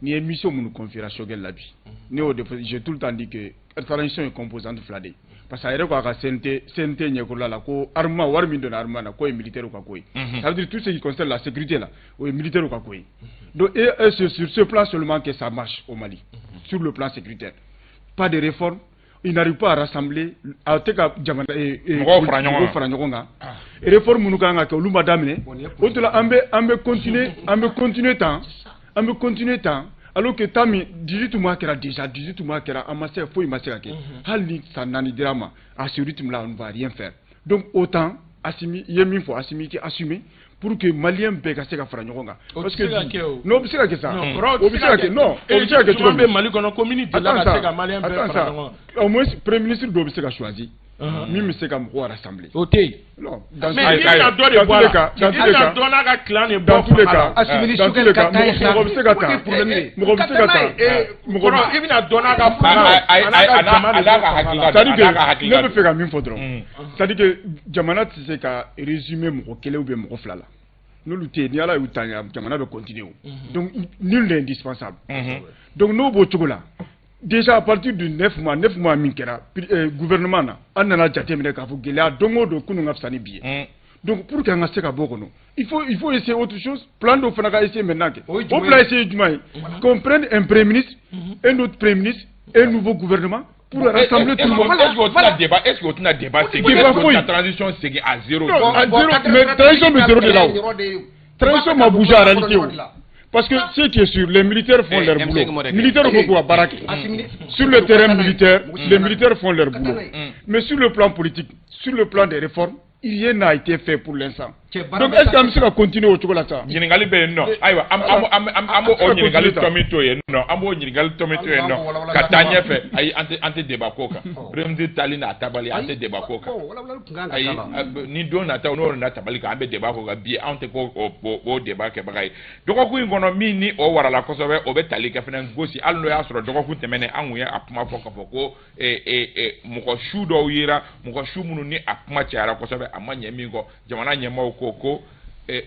N'i ye mission minnu confiera Choguel la bi, ne y'o de fɔ, j'ai tout le temps dit que transition ye composante fila de ye. Parce que a yɛrɛ ko a ka CNT ɲɛkɔrɔla la ko armement, wari min donna armement na, k'o ye militaire ka ko ye. Ça veut dire tout ce qui concerne la sécurité là, o ye militaire ka ko ye. Donc et c'est sur ce plan seulement que ça marche au Mali, sur le plan sécuritaire. Pas de réforme. Il n'arrive pas à rassembler a tɛ ka jamana mɔgɔw fara ɲɔgɔn kan. Réforme minnu kan ka kɛ, olu ma daminɛ. O de la an bɛ continuer tan, an bɛ continuer tan, alors que temps min 18 mois kɛra déjà, 18 mois kɛra, an ma se, foyi ma se ka kɛ. Hali ni san 4 dira ma, à ce rythme là on ne va rien faire. Donc autant Assimi, i ye min fɔ, Assimi k'i assumer pour que Malien bɛɛ ka se ka fara ɲɔgɔn kan. Parce que non, o bɛ se ka kɛ sa. O bɛ se ka kɛ, non, o bɛ se ka kɛ cogo min. Bɛ Mali kɔnɔ ko min delila ka se ka Malien bɛɛ fara ɲɔgɔn kan. Au moins premier ministre dɔw bɛ se ka choisir. Min bɛ se ka mɔgɔw rassembler. O tɛ yen. Mais i bɛna dɔ de bɔ a la. I bɛna dɔ n'a ka clan de bɔ fanga la. Dans tous les cas, mɔgɔ bɛ se ka ta. Mɔgɔ bɛ se ka ta. Mɔgɔ i bɛna dɔ n'a ka fanga a n'a ka jama de bɔ fanga la. C'est-à-dire que ne bɛ fɛ ka min fɔ dɔrɔn. C'est-à-dire que jamana tɛ se ka résumer mɔgɔ kelen ou bien mɔgɔ fila la. N'olu tɛ yen, ni Ala y'u ta jamana bɛ continuer o. Donc nul n'est indispensable. Donc n'o b'o cogo la. Déjà à partir du 9 mois, 9 mois min kɛra gouvernement na, an nana jateminɛ k'a fɔ gɛlɛya don o don kunun ka fisa ni bi ye. Donc pour que an ka se ka bɔ o kɔnɔ, il faut essayer autre chose. Plan dɔ fana ka essayer maintenant kɛ. O plan essayer jumɛn ye? Qu'on prenne un premier ministre, un autre premier ministre, un nouveau gouvernement pour rassembler tout le monde. Est-ce qu'on tɛna débat segin? Est-ce qu'on tɛna transition segin à zéro? Non, à zéro, mais transition bɛ zéro de la o. Transition ma bougé en réalité o. Parce que ce qui est sûr, les militaires font leur boulot. Militaires vont baraquer. Sur le terrain militaire, les militaires font leur boulot. Mais sur le plan politique, sur le plan des réformes, rien n'a été fait pour l'instant. Donc est-ce qu'on va continuer au cogo la sa? Ɲininkali bɛ yen nɔ. Ayiwa, an b'o ɲininkali tɔ min to yen nɔ, an b'o ɲininkali tɔ min to yen nɔ ka taa ɲɛfɛ. Ayi, an tɛ débat ko kan. Premier ministre tali n'a tabali, an tɛ débat ko kan. Ayi, ni don nataw n'o nana tabali kan, an bɛ débat ko kan. Bi anw tɛ ko o débat kɛbaga ye. Dɔgɔkun in kɔnɔ, min ni o warala kosɛbɛ, o bɛ tali kɛ fɛnɛ gosi. Hali n'o y'a sɔrɔ dɔgɔkun tɛmɛnen an kun ye a kuma fɔ k'a fɔ ko mɔgɔ su dɔw yera, mɔgɔ su minnu ni a kuma cayara kosɛbɛ, a ma ɲɛ min kɔ, jamana ɲɛmaaw ko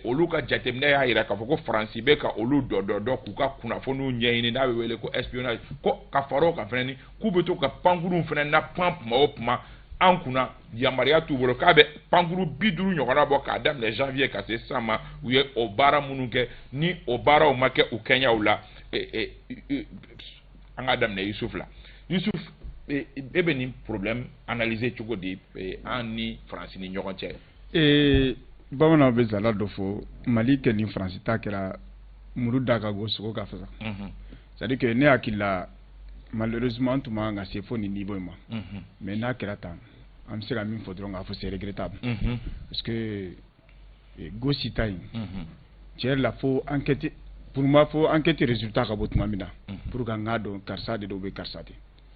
olu ka jateminɛ y'a jira k'a fɔ ko Faransi bɛ ka olu dɔ k'u ka kunnafoniw ɲɛɲini, n'a bɛ wele ko espionnage, ko ka fara o kan fɛnɛ ni k'u bɛ to ka pankurunw fɛnɛ na pan kuma o kuma an kunna, yamaruya t'u bolo, k'a bɛ pankuru 50 ɲɔgɔnna bɔ k'a daminɛ janvier ka se sisan ma. U ye o baara minnu kɛ, ni o baaraw ma kɛ u kɛɲɛw la. An k'a daminɛ Yusuf la. Yusuf, e bɛ nin problème analyser cogo di an ni Faransi ni ɲɔgɔn cɛ? Bamananw bɛ zala dɔ fɔ, Mali kɛ ni Faransi ta kɛra muru da ka go sogo ka fasa. C'est à dire que ne hakili la, malheureusement, an tun man kan ka se fo nin niveau in ma. Mais n'a kɛra tan, an bɛ se ka min fɔ dɔrɔn, k'a fɔ c'est regrettable. Parce que Gosi ta in, tiɲɛ yɛrɛ la, fo enquête, pour moi, fo enquête résultat ka bɔ tuma min na, pour que an k'a dɔn karisa de don ou karisa tɛ.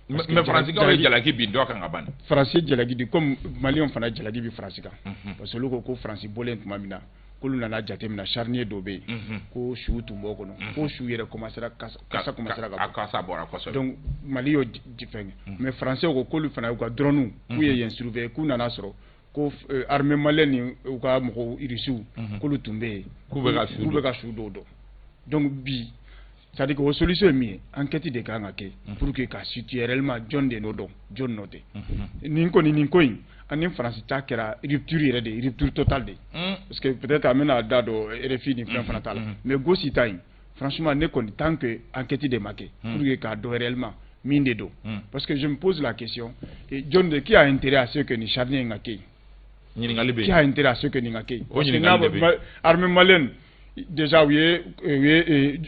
Mais Faransi ye jalaki bin dɔ kan ka ban. Faransi ye jalaki di, comme Maliyɛnw fana jalaki bi Faransi kan. Parce que olu ko Faransi bɔlen tuma min na, k'olu nana jateminɛ, charnier dɔ bɛ yen, ko su tun b'o kɔnɔ, ko su yɛrɛ commencera, kasa commencera ka bɔ. A kasa bɔra kosɛbɛ. Donc Mali y'o fɛn kɛ. Mais Français ko k'olu fana y'u ka drone k'u ye yen surveiller, k'u nana sɔrɔ ko armée malienne ni u ka mɔgɔw irisiw, k'olu tun bɛ yen. K'u bɛ ka su k'u bɛ ka su dɔw dɔn. Donc bi, c'est à dire que o solution ye min ye, enquête de kan ka kɛ pour que ka situer réellement jɔn de nɔ don, jɔn nɔ tɛ. Nin kɔni, nin ko in, ani Faransi ta kɛra rupture yɛrɛ de ye, rupture totale de ye. Parce que peut-être an bɛna da don RFI ni fɛn fana ta la. Mais Gosi ta in, franchement, ne kɔni, tant que enquête de ma kɛ pour que k'a dɔn réellement min de don. Parce que je me pose la question, jɔn de, qui a intérêt à ce que nin charnier in ka kɛ yen? Ɲininkali bɛ yen. Qui a intérêt à ce que nin ka kɛ yen? O ɲininkali de bɛ yen. Armée malienne déjà, u ye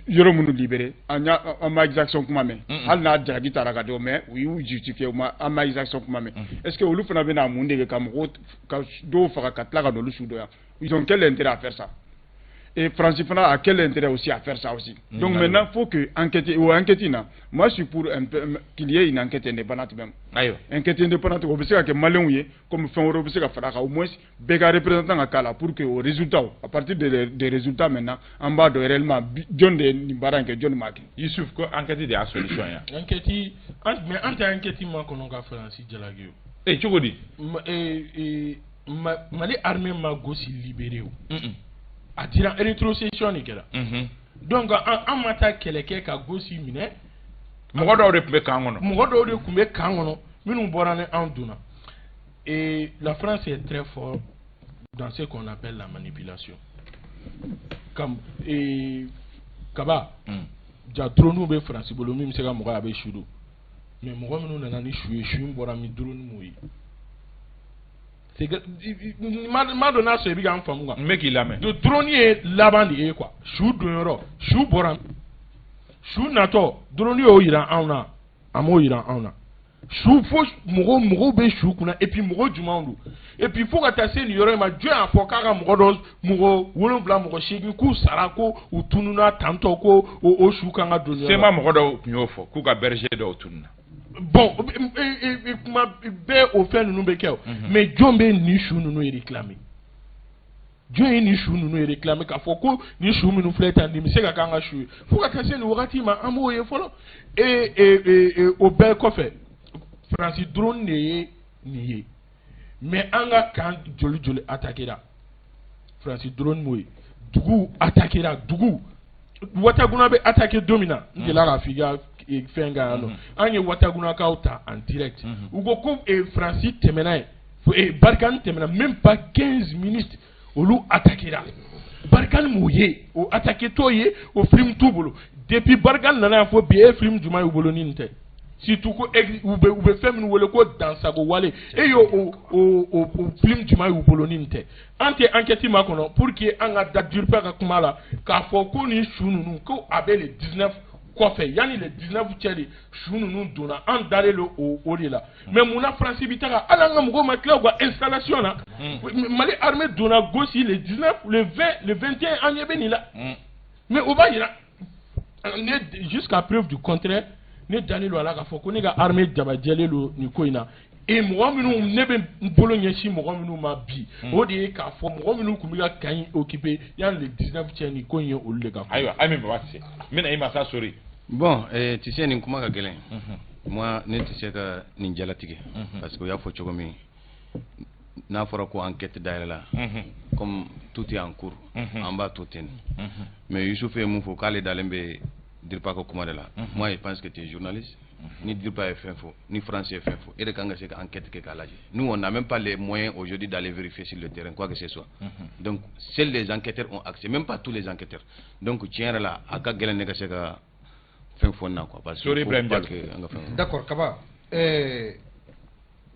yɔrɔ minnu libéré, an y'a an ma exaction kuma mɛn. Hali n'a jalaki taara ka di, mais u y'u justifier, u ma, an ma exaction kuma mɛn. Est-ce que olu fana bɛna mun de kɛ ka mɔgɔw ka dɔw faga ka tila ka n'olu su dɔn yan? Ils ont quel intérêt à faire ça? Et Faransi fana a quel intérêt aussi à faire ça aussi? Donc maintenant, il faut que enquête o enquête na, moi je suis pour un peu qu'il y ait une enquête indépendante même. Ayiwa. Enquête indépendante, o bɛ se ka kɛ maliyɛnw ye comme fɛn wɛrɛw bɛ se ka fara a kan, au moins bɛɛ ka représentant ka k'a la, pour que o résultat, à partir des résultats maintenant, an b'a dɔn réellement jɔn de ye nin baara in kɛ, jɔn de m'a kɛ. Yusuf ko enquête de y'a solution ye. Enquête, mais an tɛ enquête ma kɔnɔ ka Faransi jalaki o. E cogo di? Mali armée ma Gosi libéré o. A dira, rétrocession de kɛra. Donc an ma taa kɛlɛ kɛ ka Gosi minɛ. Mɔgɔ dɔw de tun bɛ camp kɔnɔ. Mɔgɔ dɔw de tun bɛ camp kɔnɔ minnu bɔra ni anw donna. Et la France est très fort dans ce qu'on appelle la manipulation. Comme et Kaba, ja drone bɛ Faransi bolo min bɛ se ka mɔgɔ a bɛ su don. Mais mɔgɔ minnu nana ni su ye, su in bɔra min, drone m'o ye. C'est que ma dɔn n'a sɔrɔ i bɛ k'an faamu quoi. N bɛ k'i lamɛn. Donc drone ye laban de ye quoi. Su don yɔrɔ, su bɔra, su natɔ, drone y'o yira anw na, a m'o yira anw na. Su fo mɔgɔw bɛ su kunna, et puis mɔgɔ jumɛnw don? Et puis fo ka taa se nin yɔrɔ in ma, jɔn y'a fɔ k'a ka mɔgɔ dɔ, mɔgɔ 7, mɔgɔ 8 k'u sara, ko u tununna tantɔ, ko o su kan ka don nin yɔrɔ la? CMA mɔgɔ dɔw tun y'o fɔ k'u ka berger dɔw tununna. Bon, kuma bɛɛ, o fɛn ninnu bɛ kɛ o. Mais jɔn bɛ nin su ninnu réclamer? Jɔn ye nin su ninnu réclamer k'a fɔ ko nin su minnu filɛ tan, nin bɛ se ka k'an ka su ye? Fo ka taa se nin wagati ma, an b'o ye fɔlɔ. Et o bɛɛ kɔfɛ, Faransi drone de ye nin ye. Mais an ka camp joli joli attaquera, Faransi drone m'o ye. Dugu attaquera, dugu Wataguna bɛ attaquer don min na, n delila k'a f'i ka fɛn kan yan nɔ, an ye Watagunakaw ta en direct. U ko Faransi tɛmɛna yen, Barkhane tɛmɛna, même pas 15 minutes, olu attaquera. Barkhane m'o ye, o attaqué t'o ye, o film t'u bolo. Depuis Barkhane nana yan fo bi, e film jumɛn y'u bolo ni nin tɛ? Surtout ko u bɛ fɛn minnu wele ko dansago wale, e y'o o film jumɛn y'u bolo ni nin tɛ? An tɛ enquête ma kɔnɔ pour que an ka da DIRPA ka kuma la k'a fɔ ko nin su ninnu, ko a bɛ le 19 kɔfɛ, yanni le 19 cɛ de su ninnu donna, an dalen don o de la. Mais munna Faransi bɛ taga, hali an ka mɔgɔw ma tila u ka installation na, Mali armée donna Gosi le 19, le 20, le 21, an ɲɛ bɛ nin la? Mais o b'a yira ne, jusqu'à preuve du contraire, ne dalen don a la k'a fɔ ko ne ka armée jabajɛlen don nin ko in na. Et mɔgɔ minnu, ne bɛ n bolo ɲɛsin mɔgɔ minnu ma bi, o de ye k'a fɔ mɔgɔ minnu tun bɛ ka camp in occuper yanni le 19 cɛ, nin ko in ye olu de ka ko. Ayiwa, Ami Baba Sise, n bɛna i ma sa sori. Bon, tu sais, nin kuma ka gɛlɛn. Moi, ne tɛ se ka nin jalatigɛ, parce que u y'a fɔ cogo min, n'a fɔra ko enquête dayɛlɛ la, comme tout est en cours, an b'a to ten. Mais Youssouf ye mun fɔ k'ale dalen bɛ DIRPA ka kuma de la, moi je pense que tu es journaliste. Ni DIRPA ye fɛn fɔ, ni France ye fɛn fɔ, e de kan ka se ka enquête kɛ k'a lajɛ. Nous, on n'a même pas les moyens aujourd'hui d'aller vérifier sur le terrain quoi que ce soit. Donc seuls les enquêteurs ont accès, même pas tous les enquêteurs. Donc tiɲɛ yɛrɛ la, a ka gɛlɛn ne ka se ka fɛn fɔ nin na quoi, parce que Sori Ibrahim faut pas Diallo. que an ka fɛn. D'accord, Kaba.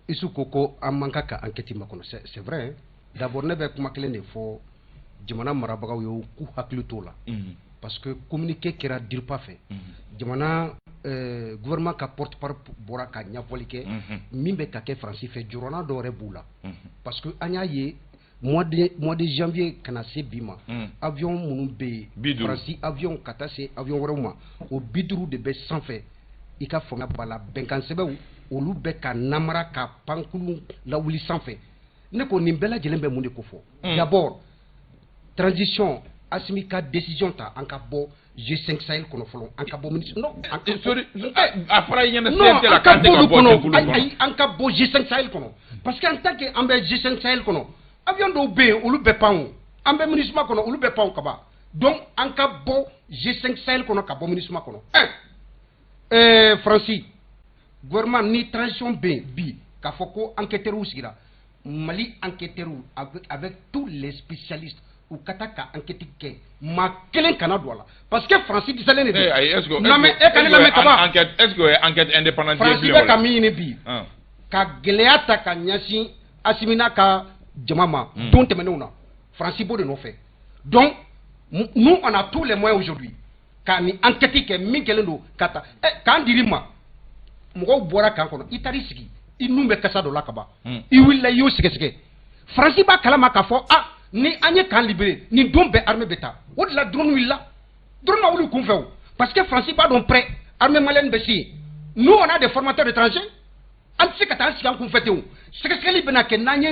Isu ko an man kan ka enquête makɔnɔ. C'est vrai, hein? D'abord ne bɛ kuma kelen de fɔ jamana marabagaw ye, u k'u hakili t'o la, parce que communiqué kɛra DIRPA fɛ, jamana gouvernement ka porte-parole bɔra ka ɲɛfɔli kɛ min bɛ ka kɛ Faransi fɛ, jɔrɔna dɔ yɛrɛ b'u la, parce que an y'a ye mois de janvier ka na se bi ma, avion minnu bɛ yen, Faransi avion ka taa se avion wɛrɛw ma, o 50 de bɛ sanfɛ. I ka faamuya b'a la, bɛnkan sɛbɛnw olu bɛ ka namara ka pankulu lawuli sanfɛ. Ne ko nin bɛɛ lajɛlen bɛ mun de ko fɔ? D'abord transition, Assimi ka décision ta an ka bɔ G5 Sahel kɔnɔ fɔlɔ, an ka bɔ ministre non, sorry, a fɔra i ɲɛna CNT la k'an tɛ ka bɔ jɛkulu kɔnɔ. Ayi, an ka bɔ G5 Sahel kɔnɔ, parce que en tant que an bɛ G5 Sahel kɔnɔ, avion dɔw bɛ yen olu bɛ pan o, an bɛ MINUSMA kɔnɔ olu bɛ pan o kaban. Donc an ka bɔ G5 Sahel kɔnɔ ka bɔ MINUSMA kɔnɔ. Un, Faransi gouvernement ni transition bɛ yen bi k'a fɔ ko enquêteurs sigira, Mali enquêteurs avec tous les spécialistes, u ka taa ka enquête kɛ, maa kelen kana don a la, parce que Faransi disalen de don. Ayi, est ce que non mais e ka ne lamɛn kaba, enquête, est ce que o ye enquête indépendante ye Faransi bilen? bɛ ka min ɲini bi, ka gɛlɛya ta ka ɲɛsin Assimi n'a ka jama ma don tɛmɛnenw na, Faransi b'o de nɔfɛ. Donc nous on a tous les moyens aujourd'hui ka nin enquête kɛ min kɛlen don ka taa k'an dir'i ma, mɔgɔw bɔra camp kɔnɔ, i taar'i sigi, i nun bɛ kasa dɔ la ka ban, i wulila i y'o sɛgɛsɛgɛ. Faransi b'a kalama k'a fɔ ah ni an ye camp libéré nin don bɛɛ armée bɛ taa, o de la drone wulila, drone ma wuli kun fɛ o, parce que Faransi b'a dɔn prêt armée malienne bɛ se yen. Nous on a des formateurs étrangers, an tɛ se ka taa an sigi an kun fɛ ten o. Sɛgɛsɛgɛli bɛna kɛ n'an ye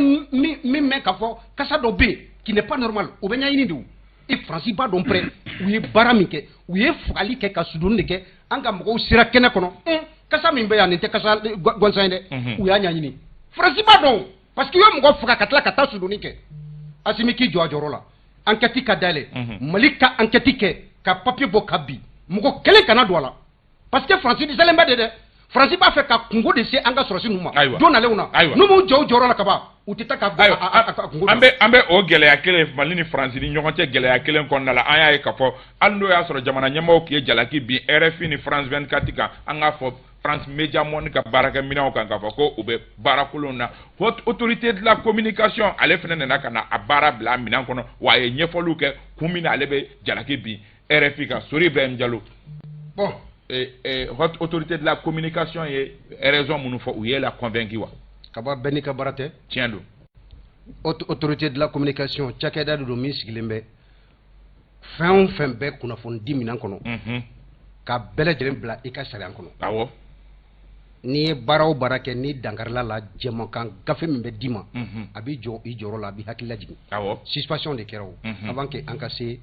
min mɛn k'a fɔ kasa dɔ bɛ yen qui n'est pas normal, o bɛ ɲɛɲini de o. Et Faransi b'a dɔn prêt u ye baara min kɛ, u ye fagali kɛ ka sudonni de kɛ, an ka mɔgɔw sera kɛnɛ kɔnɔ, kasa min bɛ yan nin tɛ kasa gansan ye dɛ, u y'a ɲɛɲini. Faransi b'a dɔn parce que u ye mɔgɔ faga ka tila ka taa sudonni kɛ. Assimi k'i jɔ a jɔyɔrɔ la, enquête ka dayɛlɛ, Mali ka enquête kɛ ka papier bɔ ka bin, mɔgɔ kelen kana don a la, parce que Faransi disalen bɛ de dɛ. Faransi b'a fɛ ka kungo de se an ka sɔrɔsi ninnu ma don nalenw na, n'u m'u jɔ u jɔyɔrɔ la ka ban, u tɛ taa ka kungo. An bɛ o gɛlɛya kelen Mali ni Faransi ni ɲɔgɔn cɛ, gɛlɛya kelen kɔnɔna la, an y'a ye k'a fɔ hali n'o y'a sɔrɔ jamana ɲɛmɔgɔw tun ye jalaki bin RFI ni France 24 kan, an k'a fɔ France Media Monde ka baarakɛminɛnw kan k'a fɔ ko u bɛ baara kolonw na. Haute autorité de la communication ale fana nana ka na a baara bila a minɛn kɔnɔ, wa a ye ɲɛfɔliw kɛ kun min na ale bɛ jalaki bin RFI kan. Sori Ibrahim Diallo, bon, haute autorité de la communication ye raison minnu fɔ, u ye la convaincu wa? Kaba bɛɛ n'i ka baara tɛ. Tiɲɛ don. Haute autorité de la communication cakɛda de don min sigilen bɛ fɛn o fɛn bɛ kunnafoni di minɛn kɔnɔ, ka bɛɛ lajɛlen bila i ka sariya kɔnɔ. Awɔ. N'i ye baara o baara kɛ, ni dankarila la, jɛmakan gafe min bɛ d'i ma, a b'i jɔ i jɔyɔrɔ la, a b'i hakili lajigin. Awɔ. Suspension de kɛra o avant que an ka se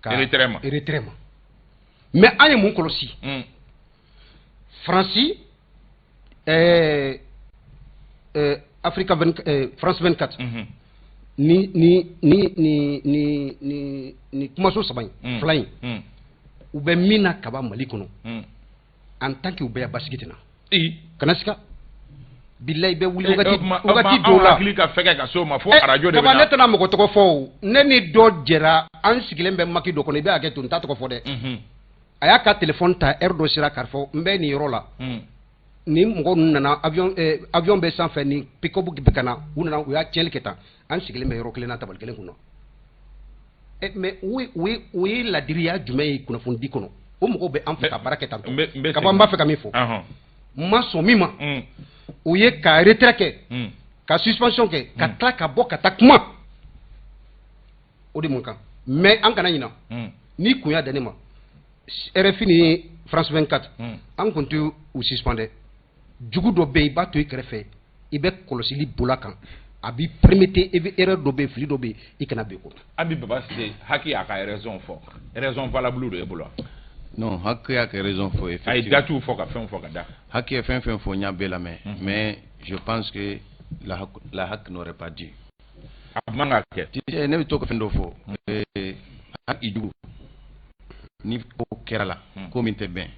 ka retrait ma. Retrait ma. Mais an ye mun kɔlɔsi? Faransi Africa 20, France 24 ni ni ni ni ni ni ni kumaso saba in, fila in, u bɛ min na kaba Mali kɔnɔ, en tant que u bɛ yan basigi tɛ na. Kana siga, bilayi bɛ wuli wagati dɔw la. Hakili ka fɛgɛ ka s'o ma fo arajo de bɛ na. Ne tɛna mɔgɔ tɔgɔ fɔ o, ne ni dɔ jɛra, an sigilen bɛ maki dɔ kɔnɔ, i bɛ hakɛ to n t'a tɔgɔ fɔ dɛ. A y'a ka téléphone ta heure dɔ sera k'a fɔ n bɛ nin yɔrɔ la. Ni mɔgɔ ninnu nana, avion bɛ sanfɛ, ni pick-up bɛ ka na, u nana u y'a tiɲɛli kɛ tan, an sigilen bɛ yɔrɔ kelen na tabali kelen kunna. Mais o ye ladiriya jumɛn ye kunnafoni di kɔnɔ? O mɔgɔw bɛ an fɛ ka baara kɛ tan tɔ. Kaba n b'a fɛ ka min fɔ, n ma sɔn min ma, o ye ka retrait kɛ, ka suspension kɛ, ka tila ka bɔ ka taa kuma, o de mun kan. Mais an kana ɲina, n'i kun y'a da ne ma, RFI ni France 24, an kun tɛ u suspend dɛ. Jugu dɔ bɛ yen, i b'a to i kɛrɛfɛ, i bɛ kɔlɔsili bolo a kan, a b'i permettre, i bɛ erreur dɔ bɛ yen, fili dɔ bɛ yen, i kana bin o kɔnɔ. Abi Baba Cissé, Haki y'a ka raison fɔ, raison valable de e bolo wa? Non, Haki y'a ka raison fɔ effectivement. A ye dates fɔ ka fɛnw fɔ ka da. Haki ye fɛn fɛn fɔ, n y'a bɛɛ lamɛn, mais je pense que la HAC n'aurait pas dû. A man ka kɛ. Tu sais, ne bɛ to ka fɛn dɔ fɔ. Haki jugu, ni ko kɛra la, ko min tɛ bɛn,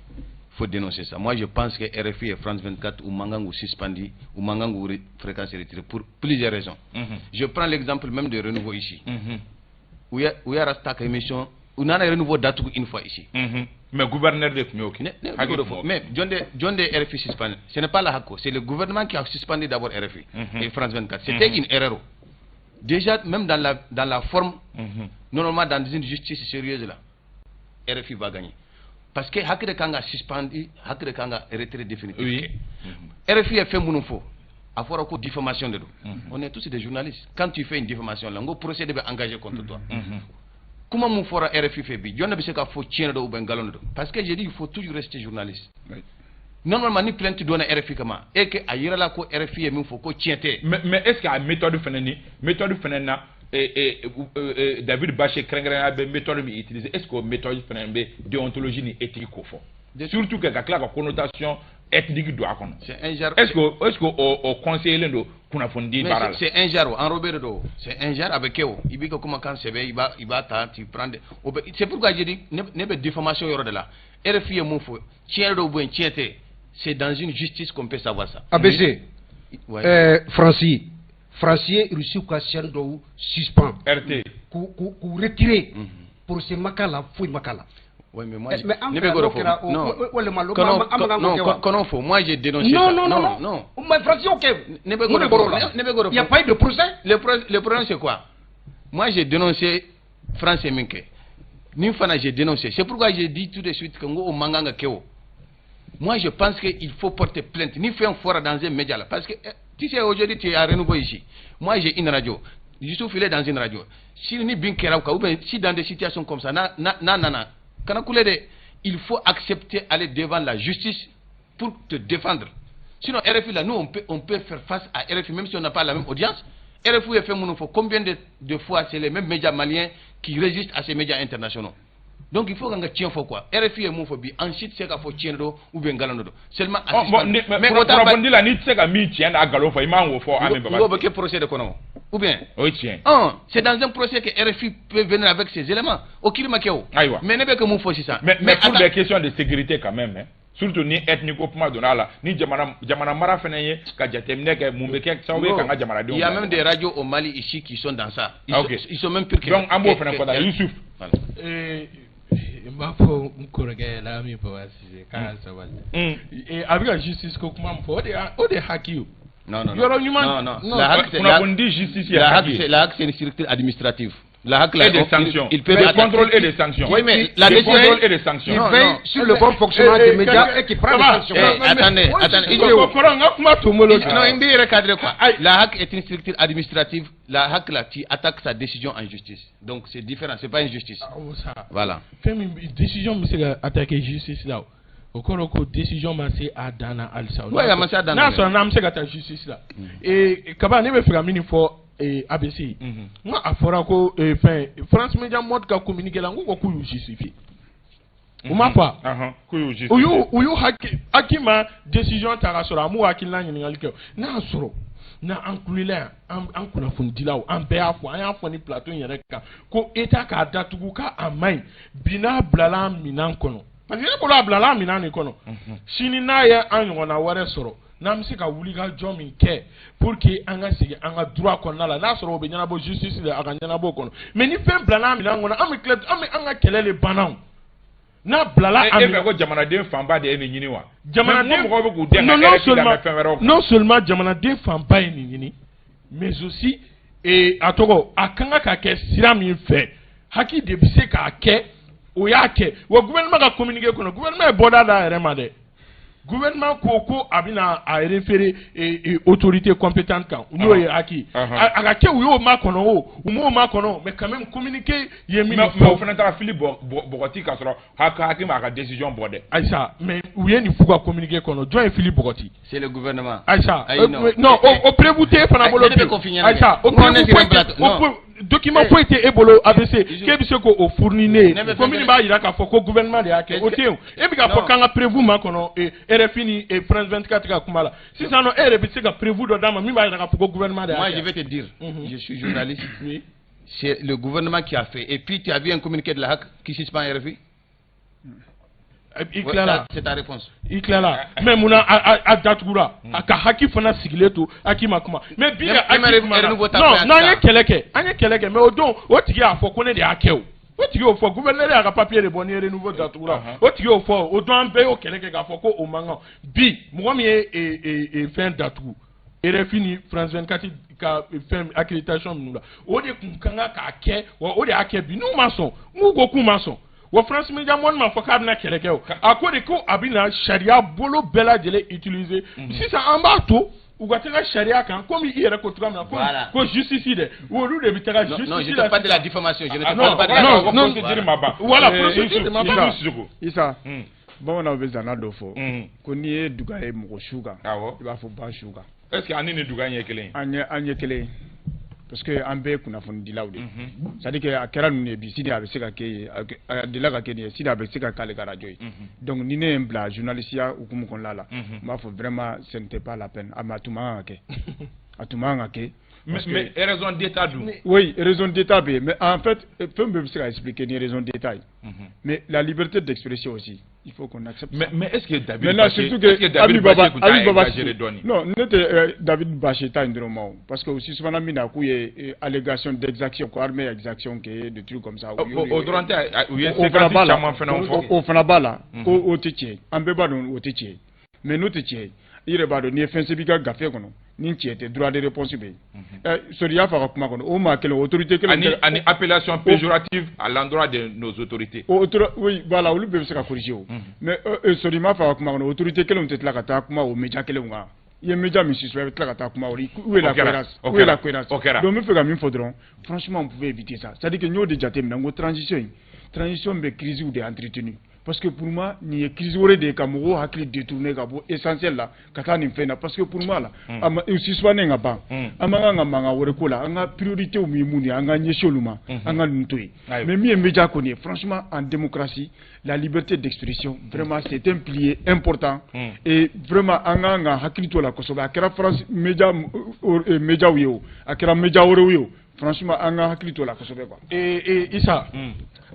faut dénoncer ça. Moi, je pense que RFI et France 24 u man kan k'u suspendu, u man kan k'u fréquence retirée pour plusieurs raisons. Je prends l'exemple même de Renouveau ici. U y'a ta ka émission, u nana Renouveau datugu une fois ici. Mais gouverneur de tun y'o kɛ. Mais jɔn de RFI suspendu? Ce n'est pas la HAC, c'est le gouvernement qui a suspendu d'abord RFI et France 24. C'était une erreur. Déjà, même dans la forme, normalement dans une justice sérieuse là, RFI va gagner. Parce que HAC de kan ka suspendu, HAC de kan ka retrait définitif. Oui. RFI ye fɛn minnu fɔ, a fɔra ko diffamation de don. On est tous des journalistes. Quand tu fais une diffamation là, n ko procès de bɛ engagé contre toi. Kuma mun fɔra RFI fɛ bi, jɔn de bɛ se k'a fɔ tiɲɛ don ou bien nkalon don? Parce que j'ai dit, il faut toujours rester journaliste. Oui. Normalement, ni plainte donna RFI kama et que a yirala ko RFI ye min fɔ ko tiɲɛ tɛ. Mais est-ce que a méthode fɛnɛ ni méthode fɛnɛ na, David Baché kɛrɛnkɛrɛnnenya bɛ méthode min utiliser, est-ce que o méthode fɛnɛ bɛ déontologie ni éthique ko fɔ? Surtout que ka tila ka connotation ethnique don a kɔnɔ. C'est un genre. Est-ce que o conseiller len don kunnafonidi baara la? C'est un genre enrobé de don. C'est un genre a bɛ kɛ o. I b'i ka kumakan sɛbɛn, i b'a ta, tu prends des o bɛ. C'est pourquoi j'ai dit ne bɛ diffamation yɔrɔ de la. RFI ye mun fɔ, tiɲɛ don ou bien tiɲɛ tɛ? C'est dans une justice qu'on peut savoir ça. ABC. Ouais. Faransi ye Russie ka chaîne dɔw suspend. RT. K'u retirer. Procès ma k'a la, foyi ma k'a la. Oui, mais moi, mais an ne fɛ bɛ n'o k'o kɛra, fɔ. Non. walima non, kɔnɔ fɔ. Moi, j'ai dénoncé Non, ça. non, non, non. Non. Mais Faransi y'o kɛ. Ne bɛ Mun de k'o bɔr'o la? Ne bɛ k'o Il y a pas eu de procès. Le problème, c'est quoi? Moi, j'ai dénoncé France ye min kɛ. Ni fana, j'ai dénoncé. C'est pourquoi j'ai dit tout de suite que n ko o man kan ka kɛ o. Moi, je pense qu'il faut porter plainte. Ni fɛn fɔra dans un média là. Parce que, tu sais, aujourd'hui, tu es à Renouveau ici. Moi, j'ai une radio. Youssouf, il est dans une radio. Si ni bin kɛra ou bien si dans des situations comme ça, na, na, na, na, na, kana kule de, il faut accepter aller devant la justice pour te défendre. Sinon, RFI, là, nous, on peut faire face à RFI, même si on n'a pas la même audience. RFI fait mon info. Combien de fois c'est les mêmes médias maliens qui résistent à ces médias internationaux? Donc, il faut qu'on tienne fort quoi. RFI ye mun fɔ bi, ensuite c'est k'a fɔ tiɲɛ don ou bien nkalon don. Seulement Oh, bon, mais kunnafoni la, n'i tɛ se ka min tiɲɛ n'a nkalon fɔ, i man k'o fɔ Ami Baba. N k'o bɛ kɛ procès de kɔnɔ ou bien? O ye tiɲɛ. C'est dans un procès que RFI peut venir avec ses éléments. O kiiri ma kɛ o. Ayiwa. Mais ne bɛ ka mun fɔ sisan? Mais pour des questions de sécurité quand même, hein. Surtout ni ethnique ko kuma donna a la, ni jamana mara fɛnɛ ye ka jateminɛ kɛ, mun bɛ kɛ sababu ye k'an ka jamanadenw Il y a même des radios au Mali ici qui sont dans ça. Ils Ah, sont, ok. ils sont même pires que Donc an b'o fɛnɛ fɔ tan, Youssouf. Voilà. N b'a fɔ n kɔrɔkɛ Lami Baba Sise k'a ka sabali. A bɛ ka justice ko kuma min fɔ, o de ye HAC ye o. Non, non, non. Yɔrɔ ɲuman Non, non. Non. La HAC, c'est Kunnafonidi justice ye la HAC HAC, ye. la HAC, c'est une structure administrative. La HAC, là, Et des sanctions. il peut Des contrôles et des sanctions. Oui, mais la Des décision. contrôles et des sanctions. Qui Non, veille non. sur le bon fonctionnement des médias et qui prend des sanctions. Eh, attendez, attendez. Oui, Kɔrɔ, n ka kuma to n bolo. Non, il bɛ recadrer quoi. La HAC est une structure administrative. La HAC, là, tu attaques sa décision en justice. Donc, c'est différent, c'est pas une justice. Awɔ sa. Voilà. Fɛn min décision bɛ se ka attaquer justice la, o o kɔrɔ ko décision ma se a dan na halisa. Ouais, a ma se a dan na. N'a sɔrɔ n'an bɛ se ka taa justice la. Kaba, ne bɛ fɛ ka min fɔ ABC ye. N ko a fɔra ko fɛn France Media Monde ka communiqué la, n ko k'u y'u justifier. U ma fɔ wa? Ahan, k'u y'u justifier. U y'u HAC ma décision ta ka sɔrɔ a m'u hakilina ɲininkali kɛ. N'a y'a sɔrɔ na an kulela yan, an kunnafonidilaw, an bɛɛ y'a fɔ, an y'a fɔ ni plateau in yɛrɛ kan ko État k'a datugu k'a man ɲi bi, n'a bilala minɛn kɔnɔ, parce que ne bolo a bilala a minɛn de kɔnɔ, sini n'a ye an ɲɔgɔnna wɛrɛ sɔrɔ, n'an bɛ se ka wuli ka jɔ min kɛ pour que an ka segin an ka droit kɔnɔna la, n'a sɔrɔ o bɛ ɲɛnabɔ justice la, a ka ɲɛnabɔ o kɔnɔ. Mais ni fɛn bilala a minɛn kɔnɔ, an bɛ tila, an bɛ an ka kɛlɛ de banna o n'a bilala a E minɛn. fɛ ko jamanaden fanba de ye nin ɲini wa? Jamanaden Mais mɔgɔw bɛ k'u dɛn non, ka non RFI lamɛn seulement fɛn wɛrɛw kan. Non seulement jamanaden fanba ye nin ɲini, mais aussi a tɔgɔ a kan ka kɛ sira min fɛ, HAC de bɛ se k'a kɛ, o y'a kɛ wa. Gouvernement ka communiqué kɔnɔ, gouvernement ye bɔda d'a yɛrɛ ma dɛ. Gouvernement ko ko a bɛna a référé autorité compétente kan, n'o ye HAC ye. A ka kɛ u y'o makɔnɔ o, u m'o makɔnɔ, mais quand même communiqué ye min Mais o fɔ. fana taara fili bɔ bɔgɔti k'a sɔrɔ HAC m'a ka décision bɔ dɛ. Ayisa, mais u ye nin f'u ka communiqué kɔnɔ, jɔn ye fili bɔgɔti? C'est le gouvernement. Ayisa, Ayi, non. non, o preuve tɛ e fana bolo. Ne bɛ ko f'i ɲɛna. Ayisa, o N ko ne preuve sigilen foyi tɛ plateau. o Non. document foyi tɛ e bolo ABC k'e bɛ se k'o fournir ne ye Ne bɛ ko fɛn min kelen- b'a jira k'a fɔ ko gouvernement de y'a kɛ, o tɛ yen o. E bɛ k'a fɔ Non. k'an ka preuve makɔnɔ RFI ni France 24 ka kuma la sisan nɔ, e yɛrɛ bɛ se ka preuve dɔ d'a ma min b'a jira k'a fɔ ko gouvernement de y'a Moi, kɛ. je vais te dire, je suis journaliste. Oui. C'est le gouvernement qui a fait. Et puis, tu as vu un communiqué de la HAC qui suspend RFI? I Ouais, tilala. c'est ta réponse. I tilala, mais munna a datugura a ka HAC fana sigilen to, HAC ma kuma? Mais bi de HAC kumana. Renouveau ta Non, fait n'an ye ça. kɛlɛ kɛ, an ye kɛlɛ kɛ, mais o don o tigi y'a fɔ ko ne de y'a kɛ. O tigi y'o fɔ, gouverneur y'a ka papier de bɔ ni Renouveau datugura, o tigi y'o fɔ. O don an bɛɛ y'o kɛlɛ kɛ k'a fɔ ko o man kan. Bi mɔgɔ min ye fɛn datugu, RFI ni France 24 ka fɛn accréditation minnu la, o de tun kan k'a kɛ, wa o de y'a kɛ bi. N'u ma sɔn, n'u ko k'u ma sɔn, wa France Media Monde m'a fɔ k'a bɛna kɛlɛ kɛ, o a ko de ko a bɛna sariya bolo bɛɛ lajɛlen utiliser. Sisan an b'a to u ka taga sariya kan, komi i yɛrɛ ko cogoya min na, ko justice dɛ, olu de bɛ taga justice la. Non, je ne parle pas de la diffamation, je ne parle pas de la non, procédure ma ban. Voilà, procédure ma ban. Isa, bamananw bɛ zana dɔ fɔ ko n'i ye duga ye mɔgɔ su kan, i b'a fɔ ba su kan. Est ce que an ni nin duga in ye kelen ye? An ye kelen ye. Parce que an bɛɛ ye kunnafonidilaw de ye. C'est à dire que a kɛra ninnu ye bi, sini a bɛ se ka kɛ ye, a delila ka kɛ nin ye, sini a bɛ se ka k'ale ka radio ye. Donc ni ne ye n bila journaliste-ya hukumu kɔnɔna la, n b'a fɔ vraiment ce n'était pas la peine, a tun man kan ka kɛ, a tun man kan ka kɛ. Mais raison d'état dun. Oui, raison d'état bɛ yen, mais en fait fɛn bɛɛ bɛ se ka expliquer ni raison d'état ye. Mais la liberté d'expression aussi, il faut qu'on accepte. Mais est-ce que David Baché, est-ce que David Baché tun t'a exagéré dɔɔni? Non, ne tɛ David Baché ta in dɔrɔn ma o, parce que aussi souvent min na k'u ye allégation d'exaction, ko armée exaction kɛ, des trucs comme ça. O dɔrɔn tɛ, u ye séquence caman fana fɔ. O fana b'a la, ko o tɛ tiɲɛ ye, an bɛɛ b'a dɔn o tɛ tiɲɛ ye, mais n'o tɛ tiɲɛ ye, i yɛrɛ b'a dɔn n'i ye fɛn sɛbɛn i ka gafe kɔnɔ, ni tiɲɛ tɛ, droit de réponse bɛ yen. Sori y'a fɔ a ka kuma kɔnɔ, o maa kelen, autorité kelen. Ani appellation péjorative à l'endroit de nos autorités. Oui, voilà, olu bɛɛ bɛ se ka corriger o. Mais Sori m'a fɔ a ka kuma kɔnɔ, autorité kelenw tɛ tila ka taa kuma o média kelenw kan. I ye média min suspend, i bɛ tila ka taa kuma o. Où est la cohérence? Où est la cohérence? Donc n bɛ fɛ ka min fɔ dɔrɔn, franchement on pouvait éviter ça. C'est à dire que n y'o de jateminɛ, n ko transition bɛ crise de entretenu. Parce que pour moi, nin ye crise wɛrɛ de ye ka mɔgɔw hakili détourner ka bɔ essentiel la ka taa nin fɛn na. Parce que pour moi la, a ma suspendre ka ban, an man kan ka mankan wɛrɛ ko la, an ka priorité ye mun ye, an ka ɲɛsin olu ma, an ka ninnu to yen. Mais min ye média kɔni ye, franchement en démocratie, la liberté d'expression, vraiment c'est un pilier important, et vraiment an kan ka hakili to la kosɛbɛ. A kɛra France média médiaw ye o, a kɛra média wɛrɛw ye o, franchement an ka hakili to la kosɛbɛ quoi. Ee Isa,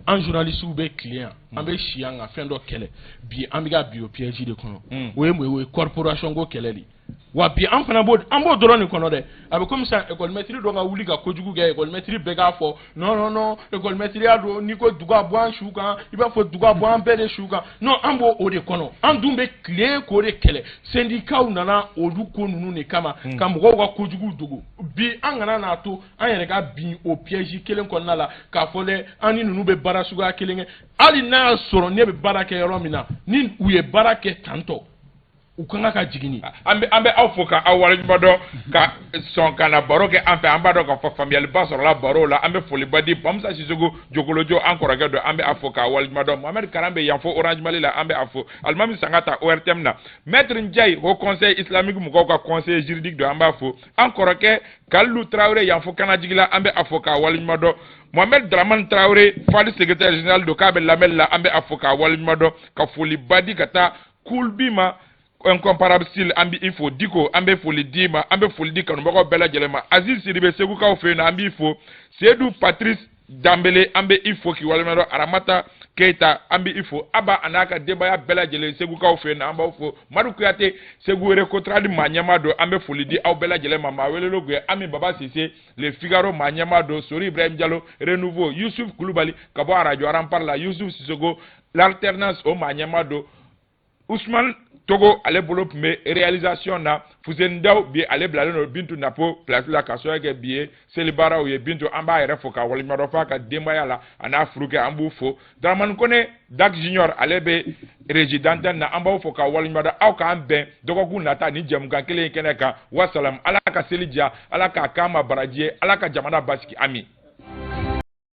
an journalistes bɛ tilen yan, an bɛ si yan ka fɛn dɔ kɛlɛ bi, an bɛ ka bi o piège de kɔnɔ. O ye mun ye? O ye corporation ko kɛlɛ de. Wa bi an fana b'o, an b'o dɔrɔn de kɔnɔ dɛ. A bɛ komi sisan école maître dɔ ka wuli ka kojugu kɛ, école maître bɛɛ k'a fɔ non non non, école maître y'a don, n'i ko duga bɔ an su kan, i b'a fɔ duga bɔ an bɛɛ de su kan. Non, an b'o o de kɔnɔ, an dun bɛ tilen k'o de kɛlɛ. Syndicats nana olu ko ninnu de kama ka mɔgɔw ka kojugu dogo. Bi an kana n'a to an yɛrɛ ka bin o piège kelen kɔnɔna la k'a fɔ dɛ, an ni ninnu bɛ baara suguya kelen kɛ. Hali n'a y'a sɔrɔ ne bɛ baara kɛ yɔrɔ min na, ni u ye baara kɛ tantɔ, u kan ka jigin. An bɛ aw fo ka aw waleɲuman dɔn ka sɔn ka na baro kɛ an fɛ. An b'a dɔn k'a fɔ faamuyaliba sɔrɔla baro la. An bɛ foliba di Bamusa Sisoko Jokolojo, an kɔrɔkɛ don, an bɛ a fo k'a waleɲuman dɔn. Mohamed Karan bɛ yan fo Orange Mali la, an bɛ a fo. Alimami Sangata ORTM na, Maître Ndiaye Haut Conseil islamique mɔgɔw ka conseiller juridique don, an b'a fo. An kɔrɔkɛ Kalilu Tarawele yan fo Kanajigila, an bɛ a fo k'a waleɲuman dɔn. Mohamed Dramane Traoré, Fali secrétaire général don, k'a bɛ lamɛnni la, an bɛ a fo k'a waleɲuman dɔn. Ka foliba di ka taa Kulbi ma, incomparable style, an bɛ i fo. Diko, an bɛ foli d'i ma, an bɛ foli di kanubagaw bɛɛ lajɛlen ma. Aziz Sidibe Segukaw fɛ yen nɔ, an b'i fo. Seydou Patrice Danbele, an bɛ i fo k'i waleɲuman dɔn. Aramata Keita, an bɛ i fo. Aba a n'a ka denbaya bɛɛ lajɛlen Segukaw fɛ yen nɔ, an b'aw fo. Madu Kuyate, Segu Recotrade maa ɲɛmaa don, an bɛ foli di aw bɛɛ lajɛlen ma. Maa welelen kun ye Ami Baba Sise, Le Figaro maa ɲɛmaa don, Sori Ibrahim Diallo, Renouveau, Youssouf Kulubali ka bɔ arajo Rempart la, Youssouf Sissoko, l'alternance o maa ɲɛmaa don, Ousmane Togo ale bolo tun bɛ réalisation na, Fuseni Daw bi ale bilalen don Bintu Napo place la ka sababu kɛ bi ye selibaaraw ye. Bintu, an b'a yɛrɛ fo k'a waleɲuman dɔn f'a ka denbaya la a n'a furukɛ, an b'u fo. Dramane Kone Dak Junior ale bɛ régie d'antenne na, an b'aw fo k'a waleɲuman dɔn. Aw k'an bɛn dɔgɔkun nata ni jɛmukan kelen in kɛnɛ kan. Wasalam, Ala ka seli diya, Ala k'a k'an ma baraji ye, Ala ka jamana basigi, ami.